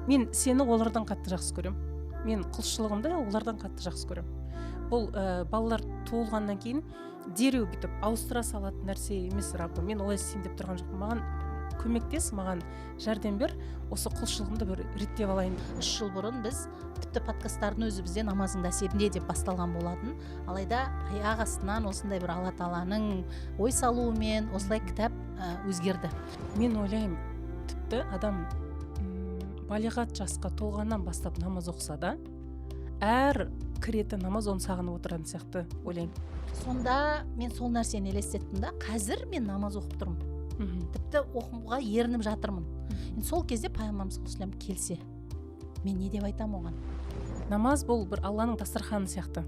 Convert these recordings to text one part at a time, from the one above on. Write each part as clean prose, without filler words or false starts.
Мен сені олардан қатты жақсы көремін. Мен құлшылығымды олардан қатты жақсы көремін. Бұл балалар туылғаннан кейін дереу бүйтіп ауыстыра салатын нәрсе емес, Раббым. Мен олай істеймін деп тұрған жоқпын. Маған көмектес, маған жәрдем бер, осы құлшылығымды бір реттеп алайын. 3 жыл бұрын біз тіпті подкасттардың өзі бізде намаздың дәсебінде деп басталған болатын. Алайда аяқ астынан осындай бір Алла Тағаланың ой салуымен осылай кітап өзгерді. Мен ойлаймын, тіпті адам балиғат жасқа толғаннан бастап намаз оқыса да, әр кіретін намаз оны сағынып отыратын сияқты ойлаймын. Сонда мен сол нәрсені елестеттім да, қазір мен намаз оқып тұрмын. Тіпті оқуға ерініп жатырмын. Енді сол кезде пайғамбарымыз саллаллаху алейхи вассалам келсе, мен не деп айтамын оған? Намаз бұл бір Алланың дастарханы сияқты.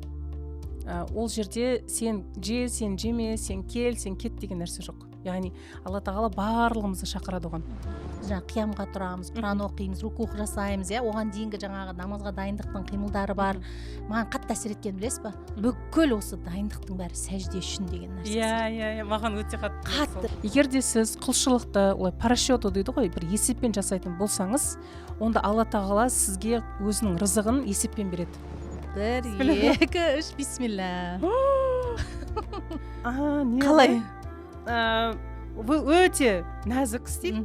Ол жерде сен же, сен жеме, сен кел, сен кет деген нәрсе жоқ. Яғни Алла Тағала барлығымызды шақырады оған. Жаңа қиямға тұрамыз, Құран оқимыз, рукух жасаймыз, иә, оған дейінгі жаңағы намазға дайындықтың қимылдары бар. Маған қатты әсер еткен, білесіз ба? Бүкіл осы дайындықтың бәрі сәжде үшін деген нәрсе. Иә, иә, иә, маған өте қатты. Қатты. Егер де сіз құлшылықты олай по расчету дейді ғой, бір есеппен жасайтын болсаңыз, онда Алла Тағала сізге өзінің рызығын есеппен береді. 1, 2, 3, бисмилля. Не Қалай? Бұл өте нәзік стиль.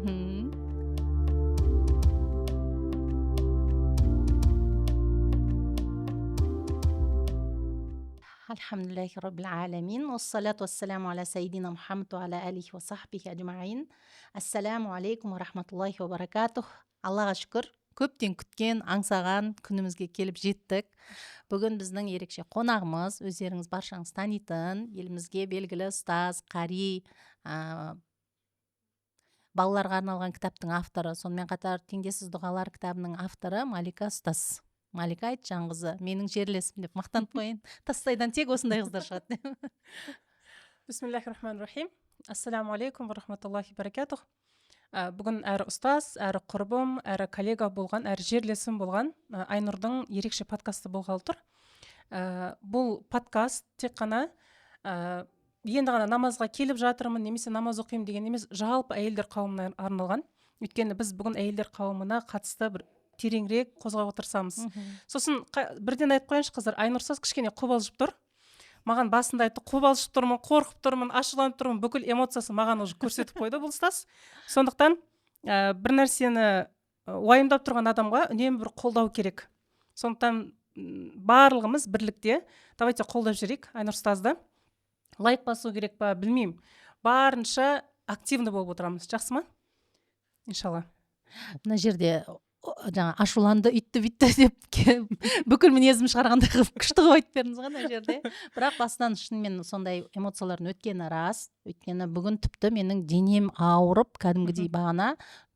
Альхамдулиллахи раббил аламин, уассалату вассаламу аля сайидина Мухаммад ва аля алихи ва сахбихи ажмаин. Ассаламу алейкум ва рахматуллахи ва баракатух. Аллаға шүкір, көптен күткен, аңсаған күнімізге келіп жеттік. Бүгін біздің ерекше қонағымыз, өздеріңіз баршаңыз танитын, елімізге белгілі ұстаз, қари, балаларға арналған кітаптың авторы, сонымен қатар Теңдессіз дұғалар кітабының авторы Малика ұстаз. Малика Айтжанқызы, менің жерлесім деп мақтанып қояйын. Тастайдан тек осындай қыздар шығады. Бисмиллахи рахмани рахим. Ассаламу алейкум ва рахматуллахи баракатух. Бүгін әрі ұстаз, әрі құрбым, әрі коллега болған, әрі жерлесім болған, Айнұрдың ерекше подкасты болғалы тұр. Бұл подкаст тек қана, енді ғана намазға келіп жатырмын немесе намаз оқимын деген емес, жалпы әйелдер қауымына арналған. Өйткені біз бүгін әйелдер қауымына қатысты бір тереңірек қозғап отырсамыз. Сосын бірден айтып қояйыншы, қыздар, Айнұр ұстаз кішкене қобалжып тұр. Маған басында айтты, қобалжып тұрмын, қорқып тұрмын, ашуланып тұрмын, бүкіл эмоциясын маған уже көрсетіп қойды бұл ұстаз. Сондықтан, бір нәрсені уайымдап тұрған адамға үнемі бір қолдау керек. Сондықтан, барлығымыз бірлікте давайте қолдап жіберейік Айнұр ұстазды. Лайк басу керек па, білмеймін. Барынша активны болып отырамыз. Жақсы ма? Иншалла. Мына жерде жаңа ашуланды, үйтті, бүйтті деп бүкіл мінезім шығарғандай қылып күшті қылып айтып бердіңіз ғой мына жерде. Бірақ басынан шынымен сондай эмоциялардың өткені рас. Өйткені бүгін тіпті менің денем ауырып, кәдімгідей бағана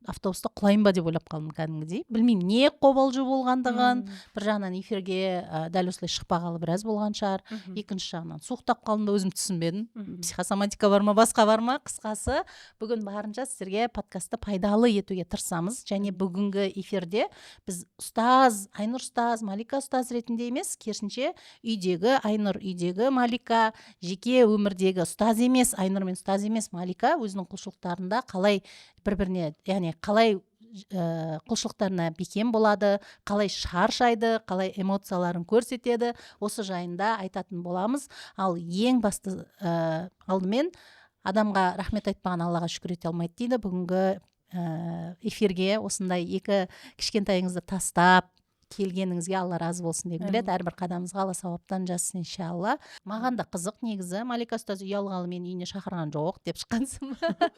автобуста құлайын ба деп ойлап қалдым кәдімгідей. Білмеймін, не қобалжу болғандығын. Бір жағынан эфирге, дәл осылай шықпағалы біраз болған шығар. Екінші жағынан суықтап қалдым да өзім түсінбедім. Психосоматика бар ма, басқа бар ма? Қысқасы, бүгін барынша сіздерге подкастты пайдалы етуге тырысамыз. Және бүгінгі эфирде біз ұстаз, Айнұр ұстаз, Малика ұстаз ретінде емес, керісінше үйдегі Айнұр, үйдегі Малика, жеке өмірдегі ұстаз емес, Айнұр мен ұстаз емес Малика өзінің құлшылықтарында қалай бір-біріне, яғни қалай, құлшылықтарына бекем болады, қалай шаршайды, қалай эмоцияларын көрсетеді, осы жайында айтатын боламыз. Ал ең басты, алдымен адамға рахмет айтпаған Аллаға шүкір ете алмайды дейді. Бүгінгі, эфирге осындай екі кішкентайыңызды тастап келгеніңізге Алла разы болсын дегім келеді. Әрбір қадамыңызға Алла сауаптан жазсын иншалла. Маған да қызық негізі, Малика ұстаз үй алғалы мені үйіне шақырған жоқ деп шыққансың ба?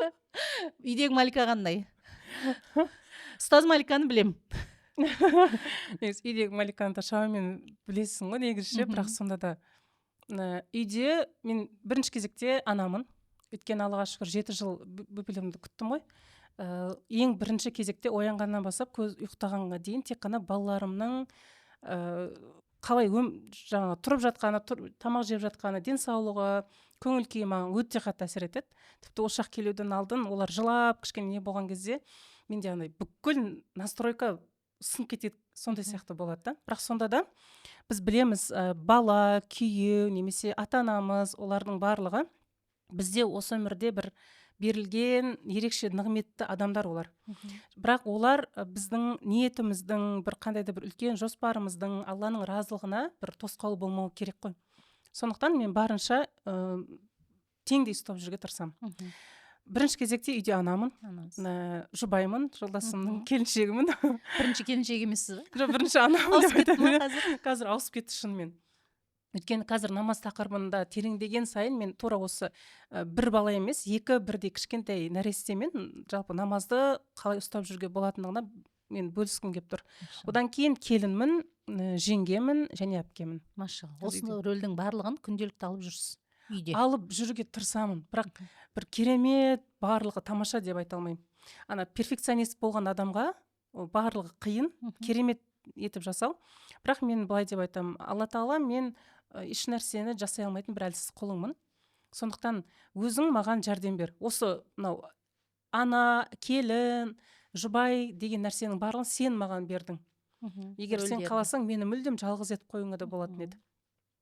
Үйдегі Малика қандай? Ұстаз Маликаны білем. Негізі үйдегі Маликаны да шамамен білесің ғой негізі ше, бірақ сонда да, үйде мен бірінші кезекте анамын. Өйткені Аллаға шүкір 7 жыл бөпелерімді күттім ғой. Ең бірінші кезекте оянғаннан бастап көз ұйықтағанға дейін тек қана балаларымның, қалай жаңағы тұрып жатқаны, тамақ жеп жатқаны, денсаулығы, көңіл күйі маған өте қатты әсер етеді. Тіпті осы шақ келуден алдын олар жылап, кішкене не болған кезде менде андай бүкіл настройка сынып кетеді, сондай сияқты болады да. Бірақ сонда да біз білеміз, бала, күйеу немесе ата-анамыз, олардың барлығы бізде осы өмірде бір Берілген ерекше нығметті адамдар олар. Бірақ олар біздің ниетіміздің, бір қандай да бір үлкен жоспарымыздың, Алланың разылығына бір тосқауыл болмауы керек қой. Сондықтан мен барынша теңдей ұстап жүруге тырысамын. Бірінші кезекте үйде анамын, жұбаймын, жолдасымның келіншегімін. Бірінші келіншек емессіз ба? Жоқ, бірінші анамын. Ауысып кетті ма қазір? Қазір ауысып кетті шынымен. Өйткені қазір намаз тақырыбында тереңдеген сайын мен тура осы бір бала емес, екі бірдей кішкентай нәрестемен жалпы намазды қалай ұстап жүруге болатындығына мен бөліскім келіп тұр. Одан кейін келінмін, жеңгемін және әпкемін. Машалла. Осы рөлдің барлығын күнделікті алып жүрсіз үйде. Алып жүруге тырысамын, бірақ бір керемет, барлығы тамаша деп айта алмаймын. Ана перфекционист болған адамға ол барлығы қиын, керемет етіп жасау. Бірақ мен былай деп айтамын: Алла тағала, мен еш нәрсені жасай алмайтын бір әлсіз құлыңмын, сондықтан өзің маған жәрдем бер. Осы мынау ана, келін, жұбай деген нәрсенің барлығын сен маған бердің. Егер сен қаласаң, мені мүлдем жалғыз етіп қоюыңа да болатын еді.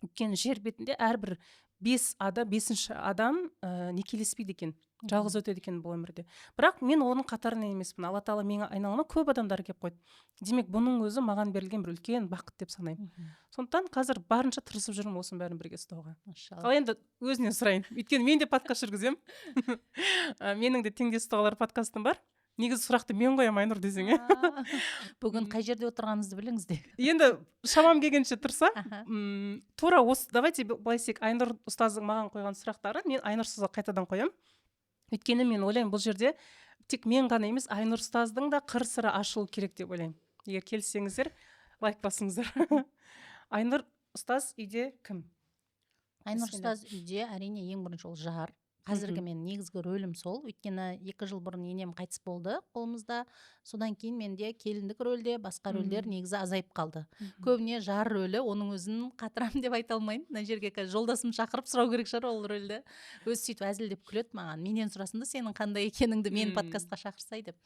Өйткені жер бетінде әрбір бес адам, бесінші адам некелеспейді екен, жалғыз өтеді екен бұл өмірде. Бірақ мен оның қатарынан емеспін. Алла тағала менің айналама көп адамдар келіп қойды. Демек, бұның өзі маған берілген бір үлкен бақыт деп санаймын. Сондықтан қазір барынша тырысып жүрмін осының бәрін бірге ұстауға. Ал енді өзінен сұрайын, өйткені мен де подкаст жүргіземін, менің де «Теңдессіз тұлғалар» подкастым бар. Негізі сұрақты мен қоямын, Айнұр десең, иә. Бүгін қай жерде отырғаныңызды біліңіз де. Енді шамам келгенше тұрса. Тура осы, давайте былай істейік: Айнұр ұстаздың маған қойған сұрақтарын мен Айнұр ұстазға қайтадан қоямын. Өйткені мен ойлаймын, бұл жерде тек мен ғана емес, Айнұр ұстаздың да қыр сыры ашылу керек деп ойлаймын. Егер келіссеңіздер, лайк басыңыздар. Айнұр ұстаз үйде кім? Айнұр ұстаз үйде, әрине, ең бірінші ол жар. Қазіргі менің негізгі рөлім сол, өйткені 2 жыл бұрын енем қайтыс болды қолымызда. Содан кейін менде келіндік рөлде, басқа рөлдер негізі азайып қалды. Көбіне жар рөлі, оның өзін қатырамын деп айта алмаймын. Мына жерге қазір жолдасымды шақырып сұрау керек шығар ол рөлді. Өзі сөйтіп әзілдеп күледі маған: «Менен сұрасын да сенің қандай екеніңді, мені подкастқа шақырсай», – деп.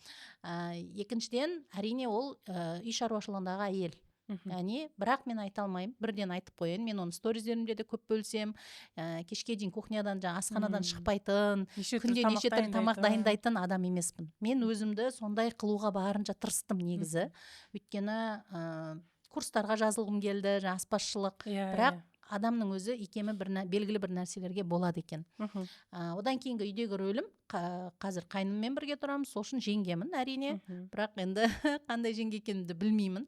Екіншіден, әрине, ол үй шаруашылығындағы әйел. Яғни, бірақ мен айта алмаймын, бірден айтып қояйын, мен оны сториздерімде де көп бөлісемін, кешке дейін кухнядан, жаңағы асханадан шықпайтын, күнде неше түрлі тамақ дайындайтын адам емеспін. Мен өзімді сондай қылуға барынша тырыстым негізі, өйткені курстарға жазылғым келді, жаңағы аспазшылық, бірақ адамның өзі икемі бір белгілі бір нәрселерге болады екен. Одан кейінгі үйдегі рөлім, қазір қайныммен бірге тұрамыз, сол үшін жеңгемін, әрине. Бірақ енді қандай жеңге екенімді білмеймін.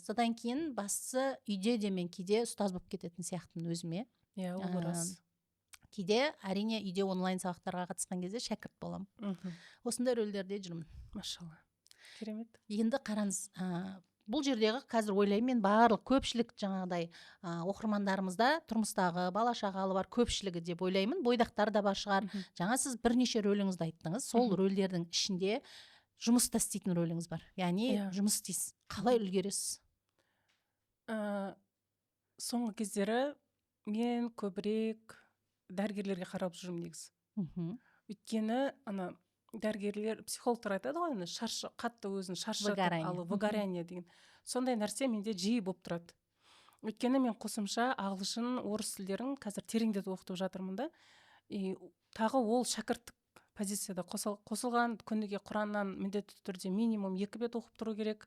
Содан кейін бастысы, үйде де мен кейде ұстаз болып кететін сияқтымын өзіме. Иә, ол рас. Кейде, әрине, үйде онлайн сабақтарға қатысқан кезде шәкірт боламын. Осындай рөлдерде жүрмін. Машалла, керемет. Енді қараңыз, бұл жердегі қазір ойлаймын мен, барлық көпшілік жаңағыдай оқырмандарымызда тұрмыстағы бала шағалы бар көпшілігі деп ойлаймын, бойдақтар да бар шығар. Жаңа сіз бірнеше рөліңізді айттыңыз. Сол рөлдердің ішінде жұмыста істейтін рөліңіз бар, яғни жұмыс істейсіз. Қалай үлгересіз? Соңғы кездері мен көбірек дәрігерлерге қарап жүрмін негізі. Өйткені ана дәрігерлер, психологтар айтады ғой, ана шаршы, қатты өзін шаршатып Выгорание. алу, выгорание деген. Сондай нәрсе менде жиі болып тұрады. Өйткені мен қосымша ағылшын, орыс тілдерін қазір тереңдетіп оқытып жатырмын да. И тағы ол шәкірттік позицияда қосылған, күніге Құраннан міндетті түрде минимум екі бет оқып тұру керек.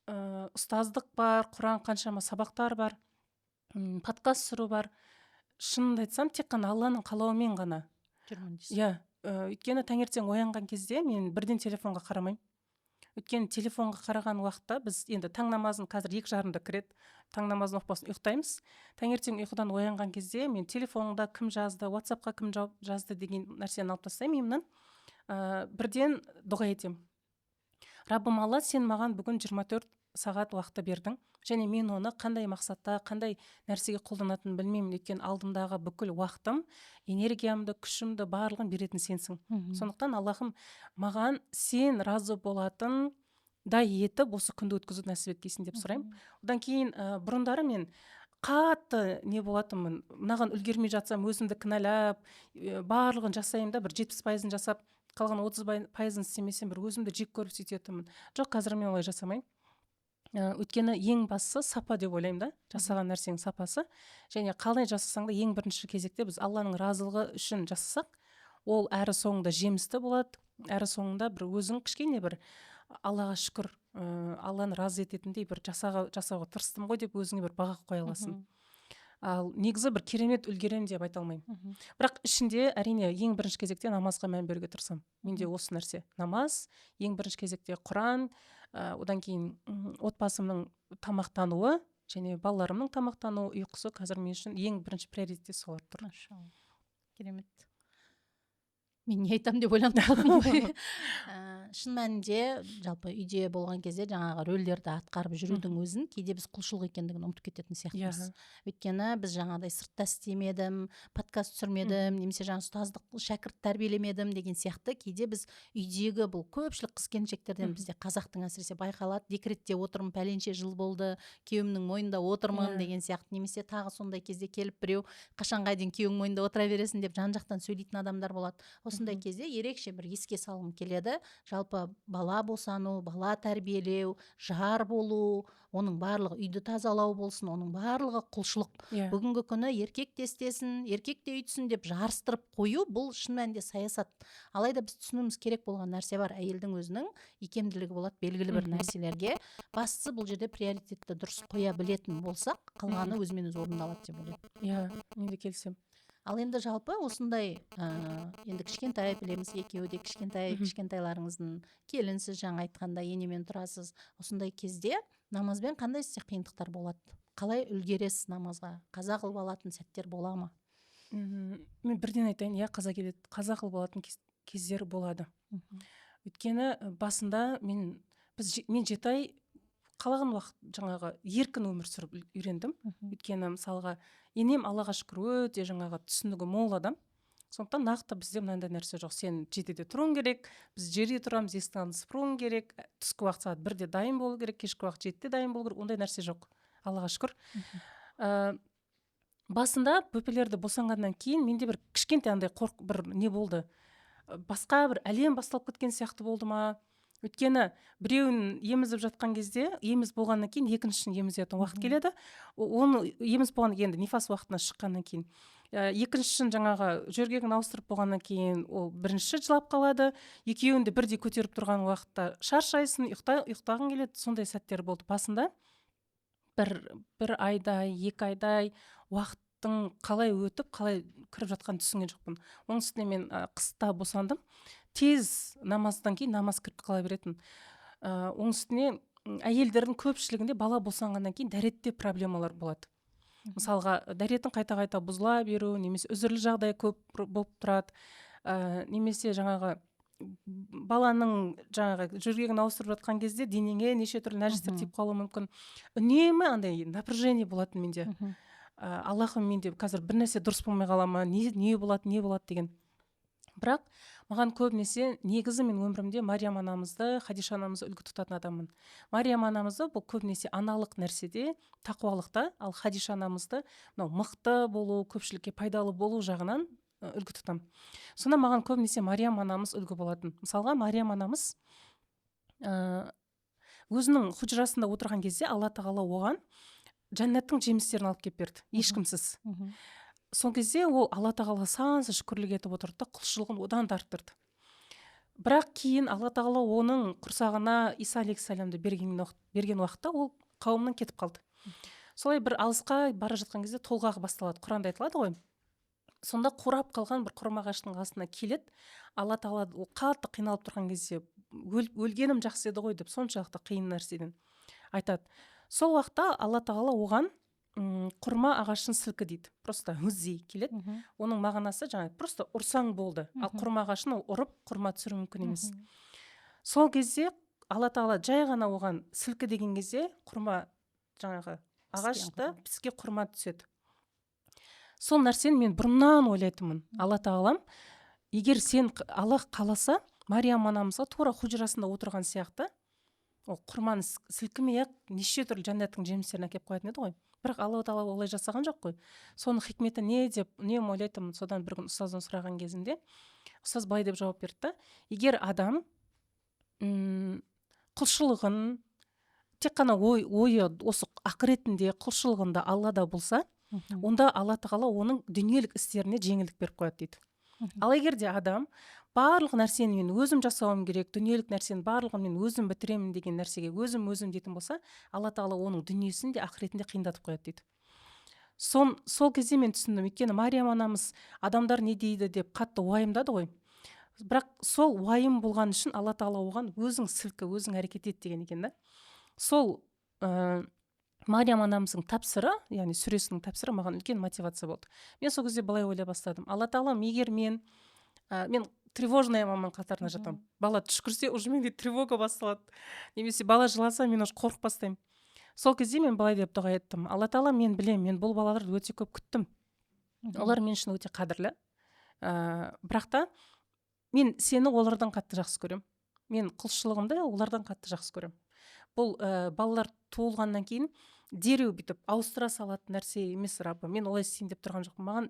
Ұстаздық бар, Құран, қаншама сабақтар бар, подкаст түсіру бар. Шынымды айтсам, тек қана Алланың қалауымен ғана жүрмін дейсіз. Иә, өйткені таңертең оянған кезде мен бірден телефонға қарамаймын. Өйткені телефонға қараған уақытта біз енді таң намазын, қазір 2:30-да кіреді, таң намазын оқып ұйықтаймыз. Таңертең ұйқыдан оянған кезде мен телефонда кім жазды, Ватсапқа кім жауап жазды деген нәрсені алып тастаймын миымнан. Бірден дұға етемін: «Раббым Алла, сен маған бүгін 24 сағат уақытты бердің және мен оны қандай мақсатта, қандай нәрсеге қолданатынын білмеймін. Өйткені алдымдағы бүкіл уақытым, энергиямды, күшімді, барлығын беретін сенсің. Сондықтан, Аллахым, маған сен разы болатындай етіп осы күнді өткізу нәсіп еткейсің», – деп сұраймын. Одан кейін бұрындары мен қатты не болатынмын, мынаған үлгермей жатсам, өзімді кінәлап, барлығын жасаймын да, бір 70%-ын жасап, қалған 30%-ын істемесем, бір өзімді жек көріп сөйтетінмін. Жоқ, қазір мен олай жасамаймын. Өйткені ең бастысы сапа деп ойлаймын да, жасаған нәрсенің сапасы. Және қалай жасасаң да, ең бірінші кезекте біз Алланың разылығы үшін жасасақ, Ол әрі соңында жемісті болады, әрі соңында бір өзің кішкене бір Аллаға шүкір, Алланы разы ететіндей бір жасауға тырыстым ғой деп өзіңе бір баға қоя аласың. Ал негізі бір керемет үлгерем деп айта алмаймын. Бірақ ішінде әрине ең бірінші кезекте намазға мән беруге тырысамын. Менде осы нәрсе намаз, ең бірінші кезекте Құран, одан кейін отбасымның тамақтануы және балаларымның тамақтануы, ұйқысы қазір мен үшін ең бірінші приоритетте солар тұр. Машалла, керемет. Мен не айтамын деп ойланып қалдым ғой. Шын мәнінде жалпы үйде болған кезде жаңағы рөлдерді атқарып жүрудің өзін кейде біз құлшылық екендігін ұмытып кететін сияқтымыз. Өйткені біз жаңағыдай сыртта істемедім, подкаст түсірмедім, немесе жаңа ұстаздық, шәкірт тәрбиелемедім деген сияқты, кейде біз үйдегі, бұл көпшілік қыз келіншектерден, бізде қазақтың әсіресе байқалады, декретте отырмын, пәленше жыл болды, күйеуімнің мойнында отырмын деген сияқты, немесе тағы сондай кезде келіп біреу қашанға дейін күйеуіңнің мойнында отыра бересің деп жан жақтан сөйлейтін адамдар болады. Осындай кезде ерекше бір еске салғым келеді. Жалпы бала босану, бала тәрбиелеу, жар болу, оның барлығы, үйді тазалау болсын, оның барлығы құлшылық. Бүгінгі күні еркек те істесін, еркек те өйтсін деп жарыстырып қою, бұл шын мәнінде саясат. Алайда біз түсінуіміз керек болған нәрсе бар: әйелдің өзінің икемділігі болады белгілі бір нәрселерге. Бастысы, бұл жерде приоритетті дұрыс қоя білетін болсақ, қалғаны өзімен өзі орындалады деп ойлаймын. Иә, мен де келісемін. Ал енді жалпы осындай, енді кішкентай, білеміз, екеуі де кішкентай, кішкентайларыңыздың келінсіз, жаңа айтқандай, енемен тұрасыз. Осындай кезде намазбен қандай сізде қиындықтар болады? Қалай үлгересіз намазға? Қаза қылып алатын сәттер бола ма? Мен бірден айтайын, иә, қаза келеді, қаза қылып алатын кездер болады. Өйткені басында мен 7 ай қалаған уақыт жаңағы еркін өмір сүріп үйрендім. Өйткені мысалға енем, Аллаға шүкір, өте жаңағы түсінігі мол адам. Сондықтан нақты бізде мынандай нәрсе жоқ: сен 7-де тұруың керек, біз 7-де тұрамыз, есіктің алдын сыпыруың керек, түскі уақыт сағат 1-де дайын болу керек, кешкі уақыт 7-де дайын болу керек. Ондай нәрсе жоқ, Аллаға шүкір. Басында бөпелерді босанғаннан кейін менде бір кішкентай андай қорқ, бір не болды, басқа бір әлем басталып кеткен сияқты болды ма. Өйткені біреуін емізіп жатқан кезде, еміз болғаннан кейін екіншісін емізетін уақыт келеді. Оны еміз болған, енді нифас уақытына шыққаннан кейін, екіншісін жаңағы жөргегін ауыстырып болғаннан кейін ол бірінші жылап қалады. Екеуін де бірдей көтеріп тұрған уақытта шаршайсың, ұйықтағың келеді. Сондай сәттер болды басында. Бір айдай, 2 айдай уақыттың қалай өтіп, қалай кіріп жатқанын түсінген жоқпын. Оның үстіне мен қыста босандым, тез намаздан кейін намаз кіріп қала беретін. Оның үстіне әйелдердің көпшілігінде бала босанғаннан кейін дәретте проблемалар болады. Мысалға, дәреттің қайта қайта бұзыла беру немесе үзірлі жағдай көп болып тұрады, немесе жаңағы баланың жаңағы жөргегін ауыстырып жатқан кезде денеңе неше түрлі нәжістер тиіп қалуы мүмкін. Үнемі андай напряжение болатын менде. Аллахым, менде қазір бір нәрсе дұрыс болмай қала ма, не болады, не болады деген. Бірақ маған көбінесе, негізі мен өмірімде Мариям анамызды, Хадиша анамызды үлгі тұтатын адаммын. Мариям анамызды бұл көбінесе аналық нәрседе, тақуалықта, ал Хадиша анамызды мынау мықты болу, көпшілікке пайдалы болу жағынан үлгі тұтамын. Сонда маған көбінесе Мариям анамыз үлгі болатын. Мысалға, Мариям анамыз өзінің хужрасында отырған кезде Алла тағала оған жәннаттың жемістерін алып келіп берді ешкімсіз. Сол кезде ол Алла тағала сансыз шүкірлік етіп отырды да, құлшылығын одан да арттырды. Бірақ кейін Алла тағала оның құрсағына Иса алейхисаламды берген уақытта ол қауымнан кетіп қалды. Солай бір алысқа бара жатқан кезде толғағы басталады, Құранда айтылады ғой. Сонда қурап қалған бір құрма ағашының қасына келеді. Алла тағала, ол қатты қиналып тұрған кезде өлгенім жақсы еді ғой деп, соншалықты қиын нәрседен айтады. Сол уақытта Алла тағала оған құрма ағашын сілкі дейді, просто үзи келеді. Оның мағынасы жаңағы просто ұрсаң болды. Ал құрма ағашын ол ұрып құрма түсіру мүмкін емес. Сол кезде Алла тағала жай ғана оған сілкі деген кезде құрма жаңағы ағашта піске құрма түседі. Сол нәрсені мен бұрыннан ойлайтынмын: Алла тағалам, егер сен, Аллах қаласа, Мариям анамызға тура хужрасында отырған сияқты ол құрманы сілкімей ақ неше түрлі жәннаттың жемістерін әкеліп қоятын еді ғой. Бірақ Алла тағала олай жасаған жоқ қой. Соның хикметі не деп үнемі ойлайтынмын. Содан бір күні ұстаздан сұраған кезімде ұстаз былай деп жауап берді да: егер адам құлшылығын тек қана ойы осы ақыретінде, құлшылығында, Аллада болса, онда Алла тағала оның дүниелік істеріне жеңілдік беріп қояды дейді. Ал егер де адам барлық нәрсені мен өзім жасауым керек, дүниелік нәрсенің барлығын мен өзім бітіремін деген нәрсеге өзім өзім дейтін болса, Алла тағала оның дүниесін де, ақыретін де қиындатып қояды дейді. Сол кезде мен түсіндім. Өйткені Мариям анамыз адамдар не дейді деп қатты уайымдады ғой. Бірақ сол уайым болған үшін Алла тағала оған өзің сілкі, өзің әрекет ет деген екен да. Сол Мариям анамыздың тәпсірі, яғни сүресінің тәпсірі маған үлкен мотивация болды. Мен сол кезде былай ойлай бастадым: Алла тағалам, егер мен мен тревожная маманың қатарына жатамын, бала түшкірсе, уже менде тревога басталады, немесе бала жыласа, мен уже қорқып бастаймын. Сол кезде мен былай деп дұға еттім: Алла тағала, мен білемін, мен бұл балаларды өте көп күттім, олар мен үшін өте қадірлі, бірақ та мен сені олардан қатты жақсы көремін, мен құлшылығымды олардан қатты жақсы көремін. Бұл балалар туылғаннан кейін дереу бүйтіп ауыстыра салатын нәрсе емес, Раббым, мен олай істейін деп тұрған жоқпын, маған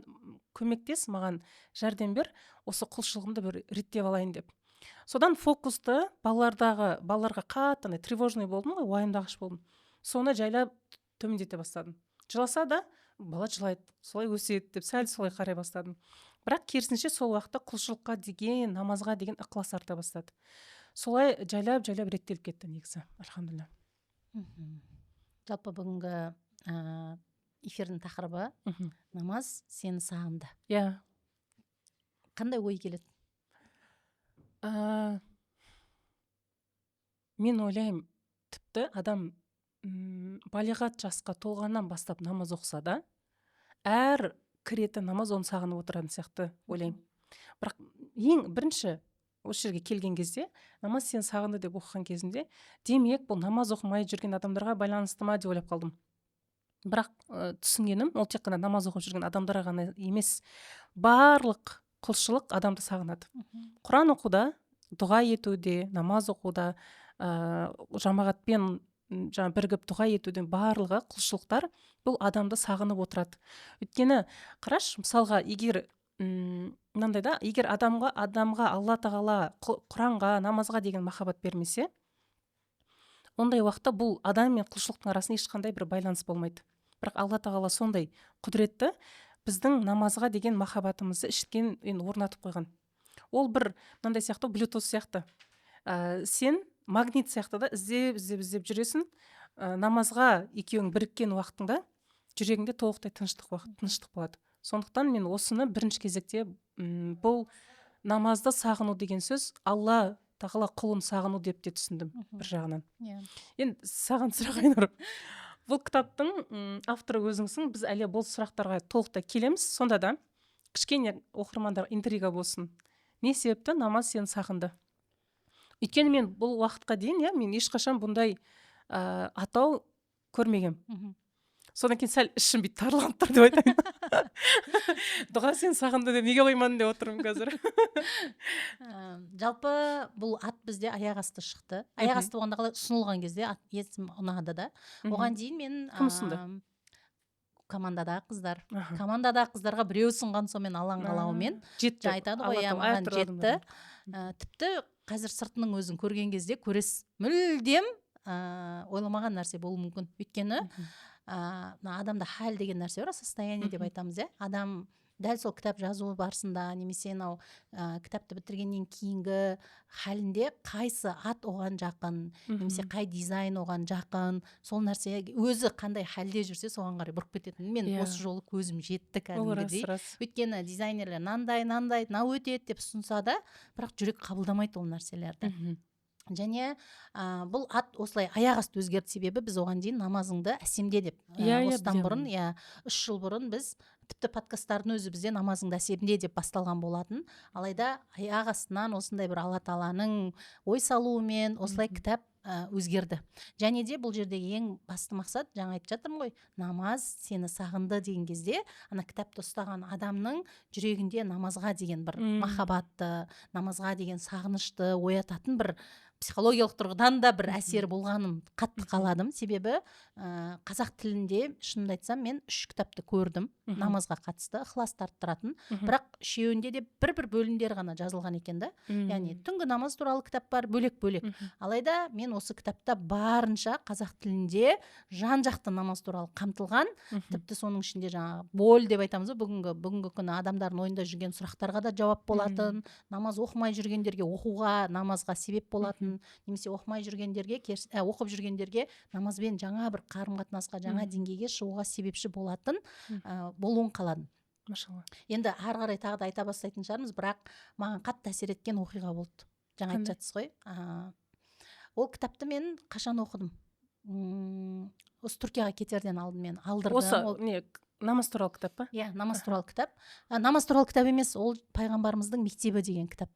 көмектес, маған жәрдем бер, осы құлшылығымды бір реттеп алайын деп. Содан фокусты балаларға қатты андай тревожный болдым ғой, уайымдағыш болдым, соны жайлап төмендете бастадым. Жыласа да, бала жылайды, солай өседі деп сәл солай қарай бастадым. Бірақ керісінше, сол уақытта құлшылыққа деген, намазға деген ықылас арта бастады. Солай жайлап жайлап реттеліп кетті негізі, альхамдулилля. Жалпы бүгінгі эфирдің тақырыбы «Намаз сені сағынды». Қандай ой келеді? Мен ойлаймын, тіпті адам балиғат жасқа толғаннан бастап намаз оқыса да, әр кіретін намаз оны сағынып отыратын сияқты ойлаймын. Бірақ ең бірінші осы жерге келген кезде «Намаз сені сағынды» деп оқыған кезімде, демек, бұл намаз оқымай жүрген адамдарға байланысты ма деп ойлап қалдым. Бірақ түсінгенім, ол тек қана намаз оқып жүрген адамдарға ғана емес, барлық құлшылық адамды сағынады. Құран оқуда, дұға етуде, намаз оқуда, жамағатпен жаңа бірігіп дұға етудің барлығы құлшылықтар, бұл адамды сағынып отырады. Өйткені қарашы, мысалға, егер мынандай да, егер адамға Алла тағала Құранға, намазға деген махаббат бермесе, ондай уақытта бұл адам мен құлшылықтың арасында ешқандай бір байланыс болмайды. Бірақ Алла тағала сондай құдіретті, біздің намазға деген махаббатымызды іштен енді орнатып қойған. Ол бір мынандай сияқты, блютуз сияқты, сен магнит сияқты да, іздеп, іздеп, іздеп жүресің. Намазға екеуің біріккен уақытыңда жүрегіңде толықтай тыныштық, уақыт тыныштық болады. Сондықтан мен осыны бірінші кезекте бұл намазды сағыну деген сөз Алла тағала құлын сағыну деп те түсіндім бір жағынан. Енді саған сұрақ, Айнұр. Бұл кітаптың авторы өзіңсің, біз әлі бұл сұрақтарға толықтай келеміз. Сонда да кішкене оқырмандарға интрига болсын: не себепті «Намаз сені сағынды»? Өйткені мен бұл уақытқа дейін, иә, мен ешқашан бұндай атау көрмегем. Содан кейін сәл ішім бүйтіп тарланып тұр деп айтайын. «Дұға сені сағынды» деп неге қоймадым деп отырмын қазір. Жалпы бұл ат бізде аяқ асты шықты. Аяқ асты болғанда қалай, ұсынылған кезде ат есім ұнады да. Оған дейін мен Кім ұсынды? Командадағы қыздар. Командадағы қыздарға біреу ұсынған, сонымен, Алланың қалауымен. Жетті. Жаңа айтады ғой, Алла иә, тағала маған әртүрлі жетті. адамдардан. Тіпті қазір сыртының өзін көрген кезде көресіз, мүлдем ойламаған нәрсе болуы мүмкін. Өйткені мына адамда хал деген нәрсе бар, состояние деп айтамыз, иә. Адам дәл сол кітап жазу барысында немесе мынау кітапты бітіргеннен кейінгі халінде қайсы ат оған жақын немесе қай дизайн оған жақын, сол нәрсе өзі қандай халде жүрсе, соған қарай бұрып кететін. Мен осы жолы көзім жетті Ол рас, кәдімгідей. рас. Өйткені дизайнерлер мынандай, мынандай, мынау өтеді деп ұсынса да, бірақ жүрек қабылдамайды ол нәрселерді. Және бұл ат осылай аяқ асты өзгерді, себебі біз оған дейін «Намазыңды әсемде» деп Иә, иә, осыдан білемін. бұрын, иә, 3 жыл бұрын біз тіпті подкасттардың өзі бізде «Намазыңды әсемде» деп басталған болатын. Алайда аяқ астынан осындай бір Алла тағаланың ой салуымен осылай кітап өзгерді. Және де бұл жердегі ең басты мақсат, жаңа айтып жатырмын ғой, «Намаз сені сағынды» деген кезде ана кітапты ұстаған адамның жүрегінде намазға деген бір махаббатты, намазға деген сағынышты оятатын бір Психологиялық тұрғыдан да бір әсер болғанын қатты қаладым. Себебі қазақ тілінде, шынымды айтсам, мен 3 кітапты көрдім намазға қатысты, ықыласты арттыратын. Бірақ үшеуінде де бір-бір бөлімдер ғана жазылған екен да. Яғни түнгі намаз туралы кітап бар, бөлек-бөлек. Алайда мен осы кітапта барынша қазақ тілінде жан-жақты намаз туралы қамтылған, тіпті соның ішінде жаңағы боль деп айтамыз ғой, бүгінгі күні адамдардың ойында жүрген сұрақтарға да жауап болатын, намаз оқымай жүргендерге оқуға, намазға себеп болатын, немесе оқымай жүргендерге, оқып жүргендерге намазбен жаңа бір қарым-қатынасқа, жаңа деңгейге шығуға себепші болатын болуын қаладым. Машалла. Енді ары қарай тағы да айта бастайтын шығармыз, бірақ маған қатты әсер еткен оқиға болды. Жаңа айтып жатсыз ғой. Ол кітапты мен қашан оқыдым? Осы Түркияға кетерден алдын мен алдырдым. Осы не, намаз туралы кітап па? Иә, намаз туралы кітап. Намаз туралы кітап емес, ол пайғамбарымыздың мектебі деген кітап.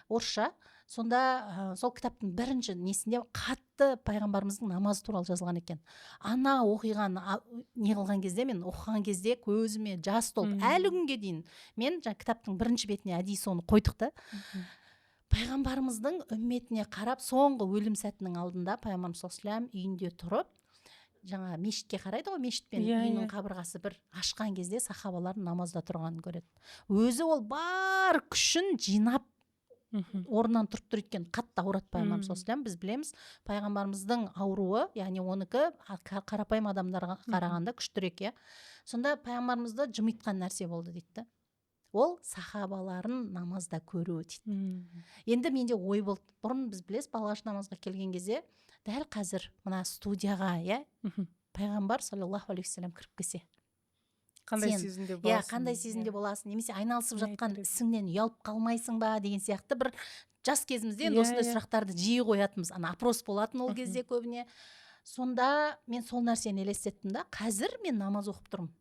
Орысша. Сонда сол кітаптың бірінші несінде қатты пайғамбарымыздың намазы туралы жазылған екен. Ана оқиғаны не қылған кезде, мен оқыған кезде көзіме жас толып, әлі күнге дейін мен жаңа кітаптың бірінші бетіне әдейі соны қойдық та. Пайғамбарымыздың үмметіне қарап, соңғы өлім сәтінің алдында пайғамбарымыз саллаллаху алейхи вассалам үйінде тұрып, жаңа мешітке қарайды ғой, мешіт пен үйінің қабырғасы бір ашқан кезде сахабалардың намазда тұрғанын көреді. Өзі ол бар күшін жинап орнынан тұрып тұр, екен қатты ауырады пайғамбарымыз саллаллаху алейхи вассалам. Біз білеміз, пайғамбарымыздың ауруы, яғни оныкі қарапайым адамдарға қарағанда күштірек, иә. Сонда пайғамбарымызды жымитқан нәрсе болды дейді. Ол сахабаларын намазда көруі дейді. Енді менде ой болды. Бұрын біз білесіз, балағаш намазға келген кезде дәл қазір мына студияға, иә, пайғамбар саллаллаху алейхи вассалам кіріп келсе, қандай сезімде боласың? Иә, қандай сезімде боласың? Немесе айналысып жатқан ісіңнен ұялып қалмайсың ба деген сияқты бір жас кезімізде енді осындай сұрақтарды жиі қоятынбыз. Ана опрос болатын ол кезде көбіне. Сонда мен сол нәрсені елестеттім да, қазір мен намаз оқып тұрмын.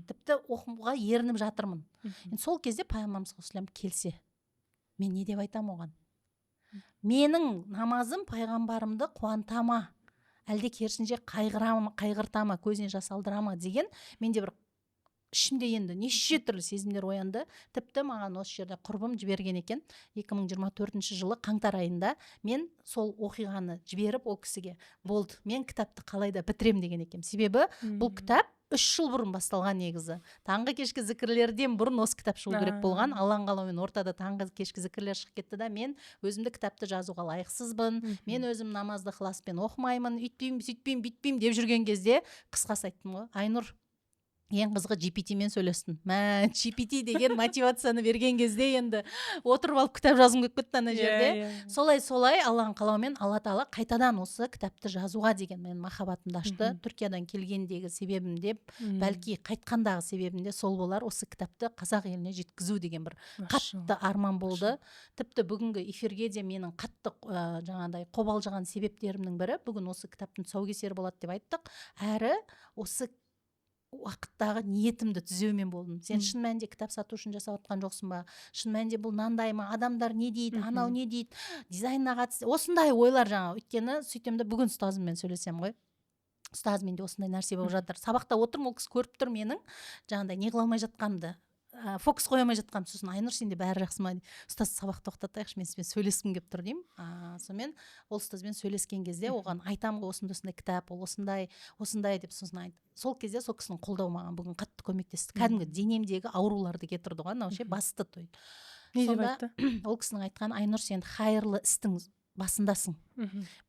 Тіпті оқуға ерініп жатырмын. Енді сол кезде пайғамбарымыз саллаллаху алейхи вассалам келсе, мен не деп айтамын оған? Менің намазым пайғамбарымды қуанта ма? Әлде керісінше қайғырта ма, көзіне жас алдыра ма деген менде бір ішімде енді неше түрлі сезімдер оянды. Тіпті маған осы жерде құрбым жіберген екен. 2024 жылы қаңтар айында мен сол оқиғаны жіберіп ол кісіге, болды, мен кітапты қалай да бітірем деген екен. Себебі бұл кітап 3 жыл бұрын басталған негізі. Таңғы кешкі зікірлерден бұрын осы кітап шығу керек болған. Алланың қалауымен ортада таңғы кешкі зікірлер шығып кетті да, мен өзімді кітапты жазуға лайықсызбын, мен өзім намазды ықыласпен оқымаймын, үйтпеймін, сөйтпеймін, бүйтпеймін деп жүрген кезде қысқасы айттым ғой, Айнұр, ең қызығы GPT-мен сөйлестім. GPT деген мотивацияны берген кезде енді отырып алып кітап жазғым келіп кетті ана жерде. Солай-солай Алланың қалауымен Алла тағала қайтадан осы кітапты жазуға деген менің махаббатымды ашты. Түркиядан келгендегі себебім деп, бәлки қайтқандағы себебім де сол болар, осы кітапты қазақ еліне жеткізу деген бір қатты арман болды. Тіпті бүгінгі эфирге де менің қатты жаңағыдай қобалжыған себептерімнің бірі, бүгін осы кітаптың тұсаукесері болады деп айттық. Әрі осы уақыттағы ниетімді түзеумен болдым. Сен шын мәнінде кітап сату үшін жасап отқан жоқсың ба? Шын мәнінде бұл мынандай ма? Адамдар не дейді? Анау не дейді? Дизайнына қатысты осындай ойлар жаңа. Өйткені сөйтемін де, бүгін ұстазыммен сөйлесем ғой. Ұстаз, менде осындай нәрсе болып жатыр. Сабақта отырмын, ол кісі көріп тұр менің жаңағыдай не қыла алмай жатқанымды, фокус қоя алмай жатқанымды. Сосын Айнұр, сенде бәрі жақсы ма? Ұстаз, сабақ тоқтатайықшы, мен сізбен сөйлескім келіп тұр деймін. Сонымен ол ұстазбен сөйлескен кезде оған айтамын ғой, осындай осындай кітап, ол осындай осындай деп. Сосын айт. Сол кезде сол кісінің қолдауы маған бүгін қатты көмектесті. Кәдімгі денемдегі ауруларды кетірді ғой, анау ше, басты той. Не деп айтты? Ол кісінің айтқаны, Айнұр, сен хайырлы істің басындасың.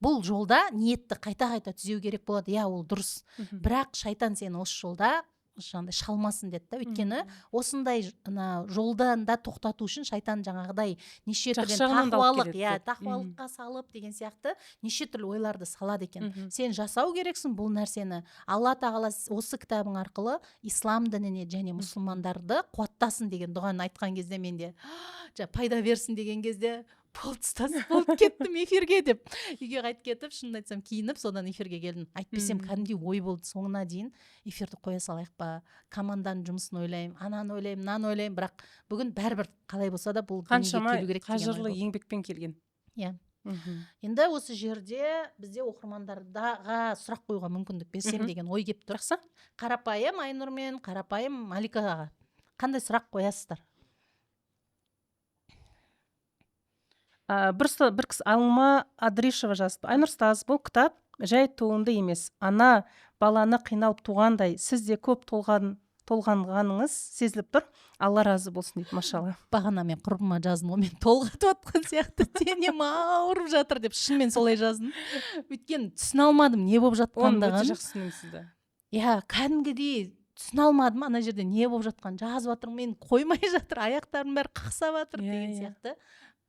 Бұл жолда ниетті қайта-қайта түзеу керек болады. Иә, ол дұрыс. Бірақ шайтан сені осы жолда жаңағыдай шалмасын деді да. Өйткені осындай жолдан да тоқтату үшін шайтан жаңағыдай неше түрлі тақуалық, иә, тақуалыққа салып деген сияқты неше түрлі ойларды салады екен. Сен жасау керексің бұл нәрсені. Алла тағала осы кітабың арқылы ислам дініне және мұсылмандарды қуаттасын деген дұғаны айтқан кезде менде пайда берсін деген кезде болды, ұстаз, болып кеттім эфирге деп үйге қайтып кетіп, шынымды айтсам, киініп содан эфирге келдім. Әйтпесем кәдімгідей ой болды, соңына дейін эфирді қоя салайық па, команданың жұмысын ойлаймын, ананы ойлаймын, мынаны ойлаймын, бірақ бүгін бәрібір қалай болса да бұл қаншама келу керек деген ой қажырлы еңбекпен келген. Иә. Енді осы жерде бізде оқырмандарға сұрақ қоюға мүмкіндік берсем деген ой келіп тұр. Жақсы. Қарапайым Айнұр мен қарапайым Маликаға қандай сұрақ қоясыздар? Бір кісі, Алма Адришева жазыпты: Айнұр ұстаз, бұл кітап жай туынды емес, ана баланы қиналып туғандай, сіз де көп толғанғаныңыз сезіліп тұр, Алла разы болсын дейді. Машалла. Бағана мен құрбыма жаздым ғой, мен толғатып жатқан сияқты, денем ауырып жатыр деп, шынымен солай жаздым, өйткені түсіне алмадым не болып Оны өте жатқандығын. жақсы түсінемін сізді. Иә, кәдімгідей түсіне алмадым ана жерде не болып жатқанын. Жазып жатырмын, мен қоймай жатыр, аяқтарым бәрі қақсап жатыр деген сияқты.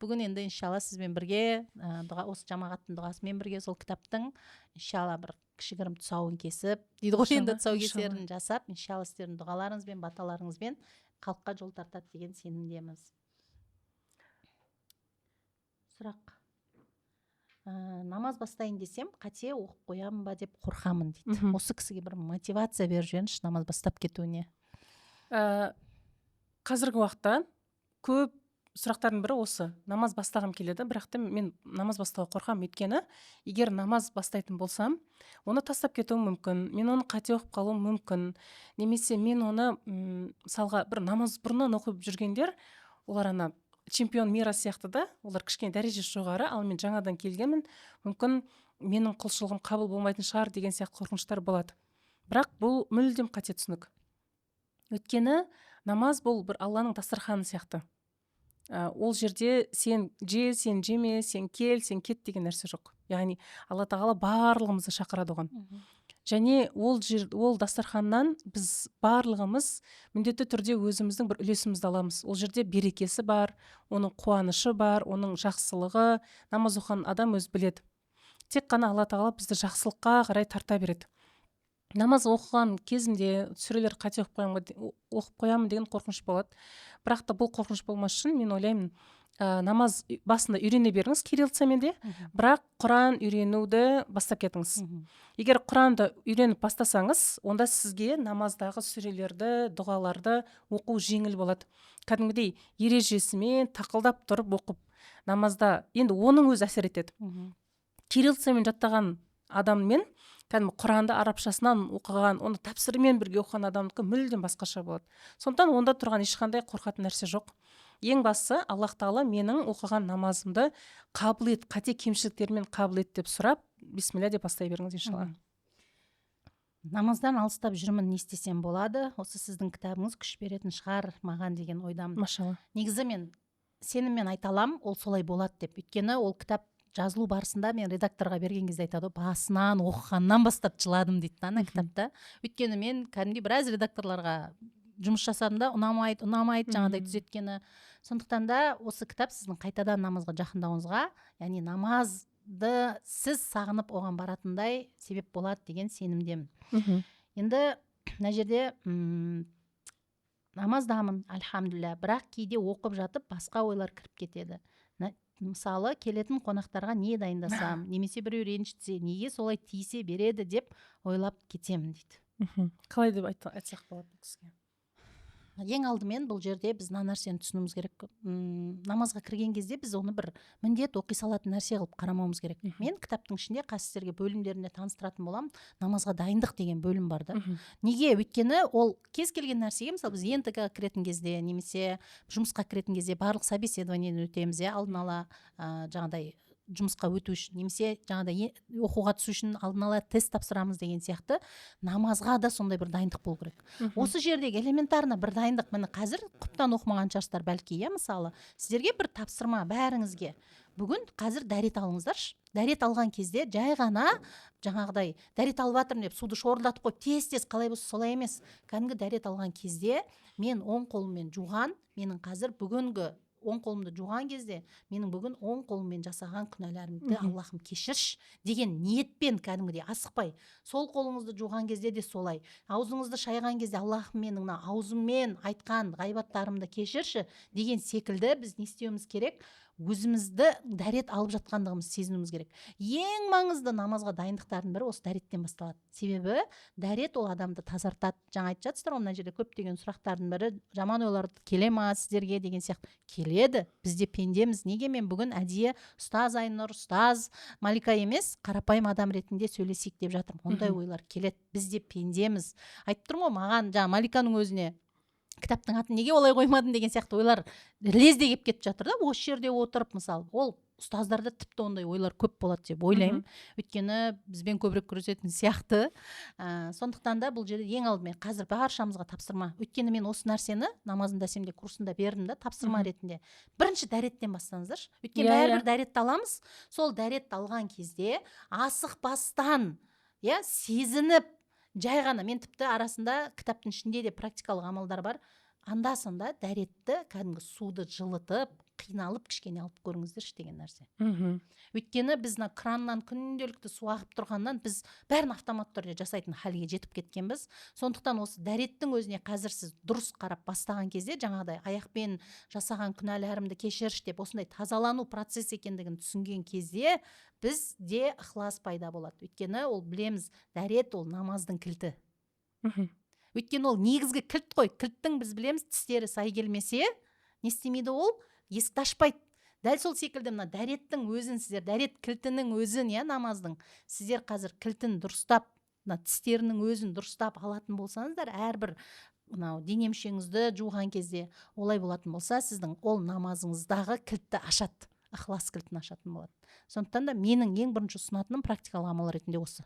Бүгін енді, иншалла, сізбен бірге, дұға, осы жамағаттың дұғасымен бірге сол кітаптың, иншалла, бір кішігірім тұсауын кесіп дейді ғой енді, тұсаукесерін жасап, иншалла, сіздердің дұғаларыңызбен, баталарыңызбен халыққа жол тартады деген сенімдеміз. Сұрақ: намаз бастайын десем, қате оқып қоямын ба деп қорқамын дейді. Осы кісіге бір мотивация беріп жіберіңізші намаз бастап кетуіне. Қазіргі уақытта көп сұрақтардың бірі осы: намаз бастағым келеді, бірақ та мен намаз бастауға қорқамын, өйткені егер намаз бастайтын болсам, оны тастап кетуім мүмкін, мен оны қате оқып қалуым мүмкін, немесе мен оны мысалға, бір намаз бұрыннан оқып жүргендер, олар ана чемпион мира сияқты да, олар кішкене дәрежесі жоғары, ал мен жаңадан келгенмін, мүмкін, менің құлшылығым қабыл болмайтын шығар деген сияқты қорқыныштар болады. Бірақ бұл мүлдем қате түсінік, өйткені намаз бұл бір Алланың дастарханы сияқты. Ол жерде сен же, сен жеме, сен кел, сен кет деген нәрсе жоқ. Яғни Алла тағала барлығымызды шақырады оған. Және ол жер, ол дастарханнан біз барлығымыз міндетті түрде өзіміздің бір үлесімізді аламыз. Ол жерде берекесі бар, оның қуанышы бар, оның жақсылығы, намаз оқыған адам өзі біледі. Тек қана Алла тағала бізді жақсылыққа қарай тарта береді. Намаз оқыған кезімде сүрелер қате оқып қоямын, оқып қоямын деген қорқыныш болады. Бірақ та бұл қорқыныш болмас үшін, мен ойлаймын, намаз басында үйрене беріңіз кириллицамен де, бірақ Құран үйренуді бастап кетіңіз. Егер Құранды үйреніп бастасаңыз, онда сізге намаздағы сүрелерді, дұғаларды оқу жеңіл болады. Кәдімгідей ережесімен тақылдап тұрып оқып намазда, енді оның өзі әсер етеді. Кириллицамен жаттаған адаммен кәдімгі Құранды арабшасынан оқыған, оны тәпсірмен бірге оқыған адамдікі мүлдем басқаша болады. Сондықтан онда тұрған ешқандай қорқатын нәрсе жоқ. Ең бастысы, Аллах тағала, менің оқыған намазымды қабыл ет, қате кемшіліктермен қабыл ет деп сұрап, бисмилля деп бастай беріңіз, иншалла. Намаздан алыстап жүрмін, не істесем болады? Осы сіздің кітабыңыз күш беретін шығар маған деген ойдамын. Машалла. Негізі мен сеніммен айта аламын, ол солай болады деп, өйткені ол кітап жазылу барысында мен редакторға берген кезде айтады ғой, басынан оқығаннан бастап жыладым дейді да ана кітапта. Өйткені мен кәдімгідей біраз редакторларға жұмыс жасадым да, ұнамайды, ұнамайды жаңағыдай түзеткені. Сондықтан да осы кітап сіздің қайтадан намазға жақындауыңызға, яғни намазды сіз сағынып оған баратындай себеп болады деген сенімдемін. Енді мына жерде намаздамын, альхамдулилля, бірақ кейде оқып жатып басқа ойлар кіріп кетеді. Мысалы, келетін қонақтарға не дайындасам, немесе біреу ренжітсе, неге солай тиісе береді деп ойлап кетемін дейді. Қалай деп айтсақ болады бұл кісіге? Ең алдымен бұл жерде біз мына нәрсені түсінуіміз керек. Намазға кірген кезде біз оны бір міндет, оқи салатын нәрсе қылып қарамауымыз керек. Мен кітаптың ішінде қазір сіздерге бөлімдерінде таныстыратын боламын, намазға дайындық деген бөлім бар да. Неге? Өйткені ол кез келген нәрсеге, мысалы, біз ЕНТ ға кіретін кезде немесе жұмысқа кіретін кезде барлық собеседование ден өтеміз, иә, алдын ала, жаңағыдай жұмысқа өту үшін немесе жаңағыдай оқуға түсу үшін алдын ала тест тапсырамыз деген сияқты, намазға да сондай бір дайындық болу керек. Осы жердегі элементарно бір дайындық, міне, қазір құптан оқымаған шығарсыздар бәлки, иә. Мысалы, сіздерге бір тапсырма: бәріңізге бүгін қазір дәрет алыңыздаршы. Дәрет алған кезде жай ғана жаңағыдай дәрет алып жатырмын деп суды шорылдатып қойып, тез тез қалай болса солай емес, кәдімгі дәрет алған кезде мен оң қолыммен жуған, менің қазір бүгінгі оң қолымды жуған кезде менің бүгін оң қолыммен жасаған күнәларымды Аллахым кешірші деген ниетпен, кәдімгідей асықпай, сол қолыңызды жуған кезде де солай, аузыңызды шайған кезде Аллахым, менің мына аузыммен айтқан ғайбаттарымды кешірші деген секілді, біз не істеуіміз керек? Өзімізді дәрет алып жатқандығымызды сезінуіміз керек. Ең маңызды намазға дайындықтардың бірі осы дәреттен басталады, себебі дәрет ол адамды тазартады. Жаңа айтып жатсыздар ғой, мына жерде көптеген сұрақтардың бірі жаман ойлар келе ма сіздерге деген сияқты. Келеді, біз де пендеміз. Неге мен бүгін әдейі ұстаз Айнұр, ұстаз Малика емес, қарапайым адам ретінде сөйлесейік деп жатырмын? Ондай ойлар келеді, біз де пендеміз. Айтып тұрмын ғой, маған жаңа Маликаның өзіне кітаптың атын неге олай қоймадың деген сияқты ойлар лезде келіп кетіп жатыр да осы жерде отырып. Мысалы, ол Ұстаздарда тіпті ондай ойлар көп болады деп ойлаймын, өйткені бізбен көбірек күресетін сияқты. Сондықтан да бұл жерде ең алдымен қазір баршамызға тапсырма, өйткені мен осы нәрсені намазымда әсемде курсында бердім да, тапсырма ретінде. Бірінші дәреттен бастаңыздаршы, өйткені бәрібір дәретті аламыз. Сол дәретті алған кезде асықпастан, иә, сезініп, жай ғана, мен тіпті арасында кітаптың ішінде де практикалық амалдар бар, анда санда дәретті кәдімгі суды жылытып, қиналып кішкене алып көріңіздерші деген нәрсе. Өйткені біз мына краннан күнделікті су ағып тұрғаннан біз бәрін автоматты түрде жасайтын халге жетіп кеткенбіз. Сондықтан осы дәреттің өзіне қазір сіз дұрыс қарап бастаған кезде, жаңағыдай аяқпен жасаған күнәларымды кешірші деп, осындай тазалану процесс екендігін түсінген кезде бізде ықылас пайда болады. Өйткені ол білеміз, дәрет ол намаздың кілті. Өйткені ол негізгі кілт қой. Кілттің, біз білеміз, тістері сай келмесе, не істемейді, ол есікті ашпайды. Дәл сол секілді мына дәреттің өзін сіздер, дәрет кілтінің өзін, иә, намаздың сіздер қазір кілтін дұрыстап, мына тістерінің өзін дұрыстап алатын болсаңыздар, әрбір мынау дене мүшеңізді жуған кезде олай болатын болса, сіздің ол намазыңыздағы кілтті ашады, ықылас кілтін ашатын болады. Сондықтан да менің ең бірінші ұсынатыным практикалық амал ретінде осы.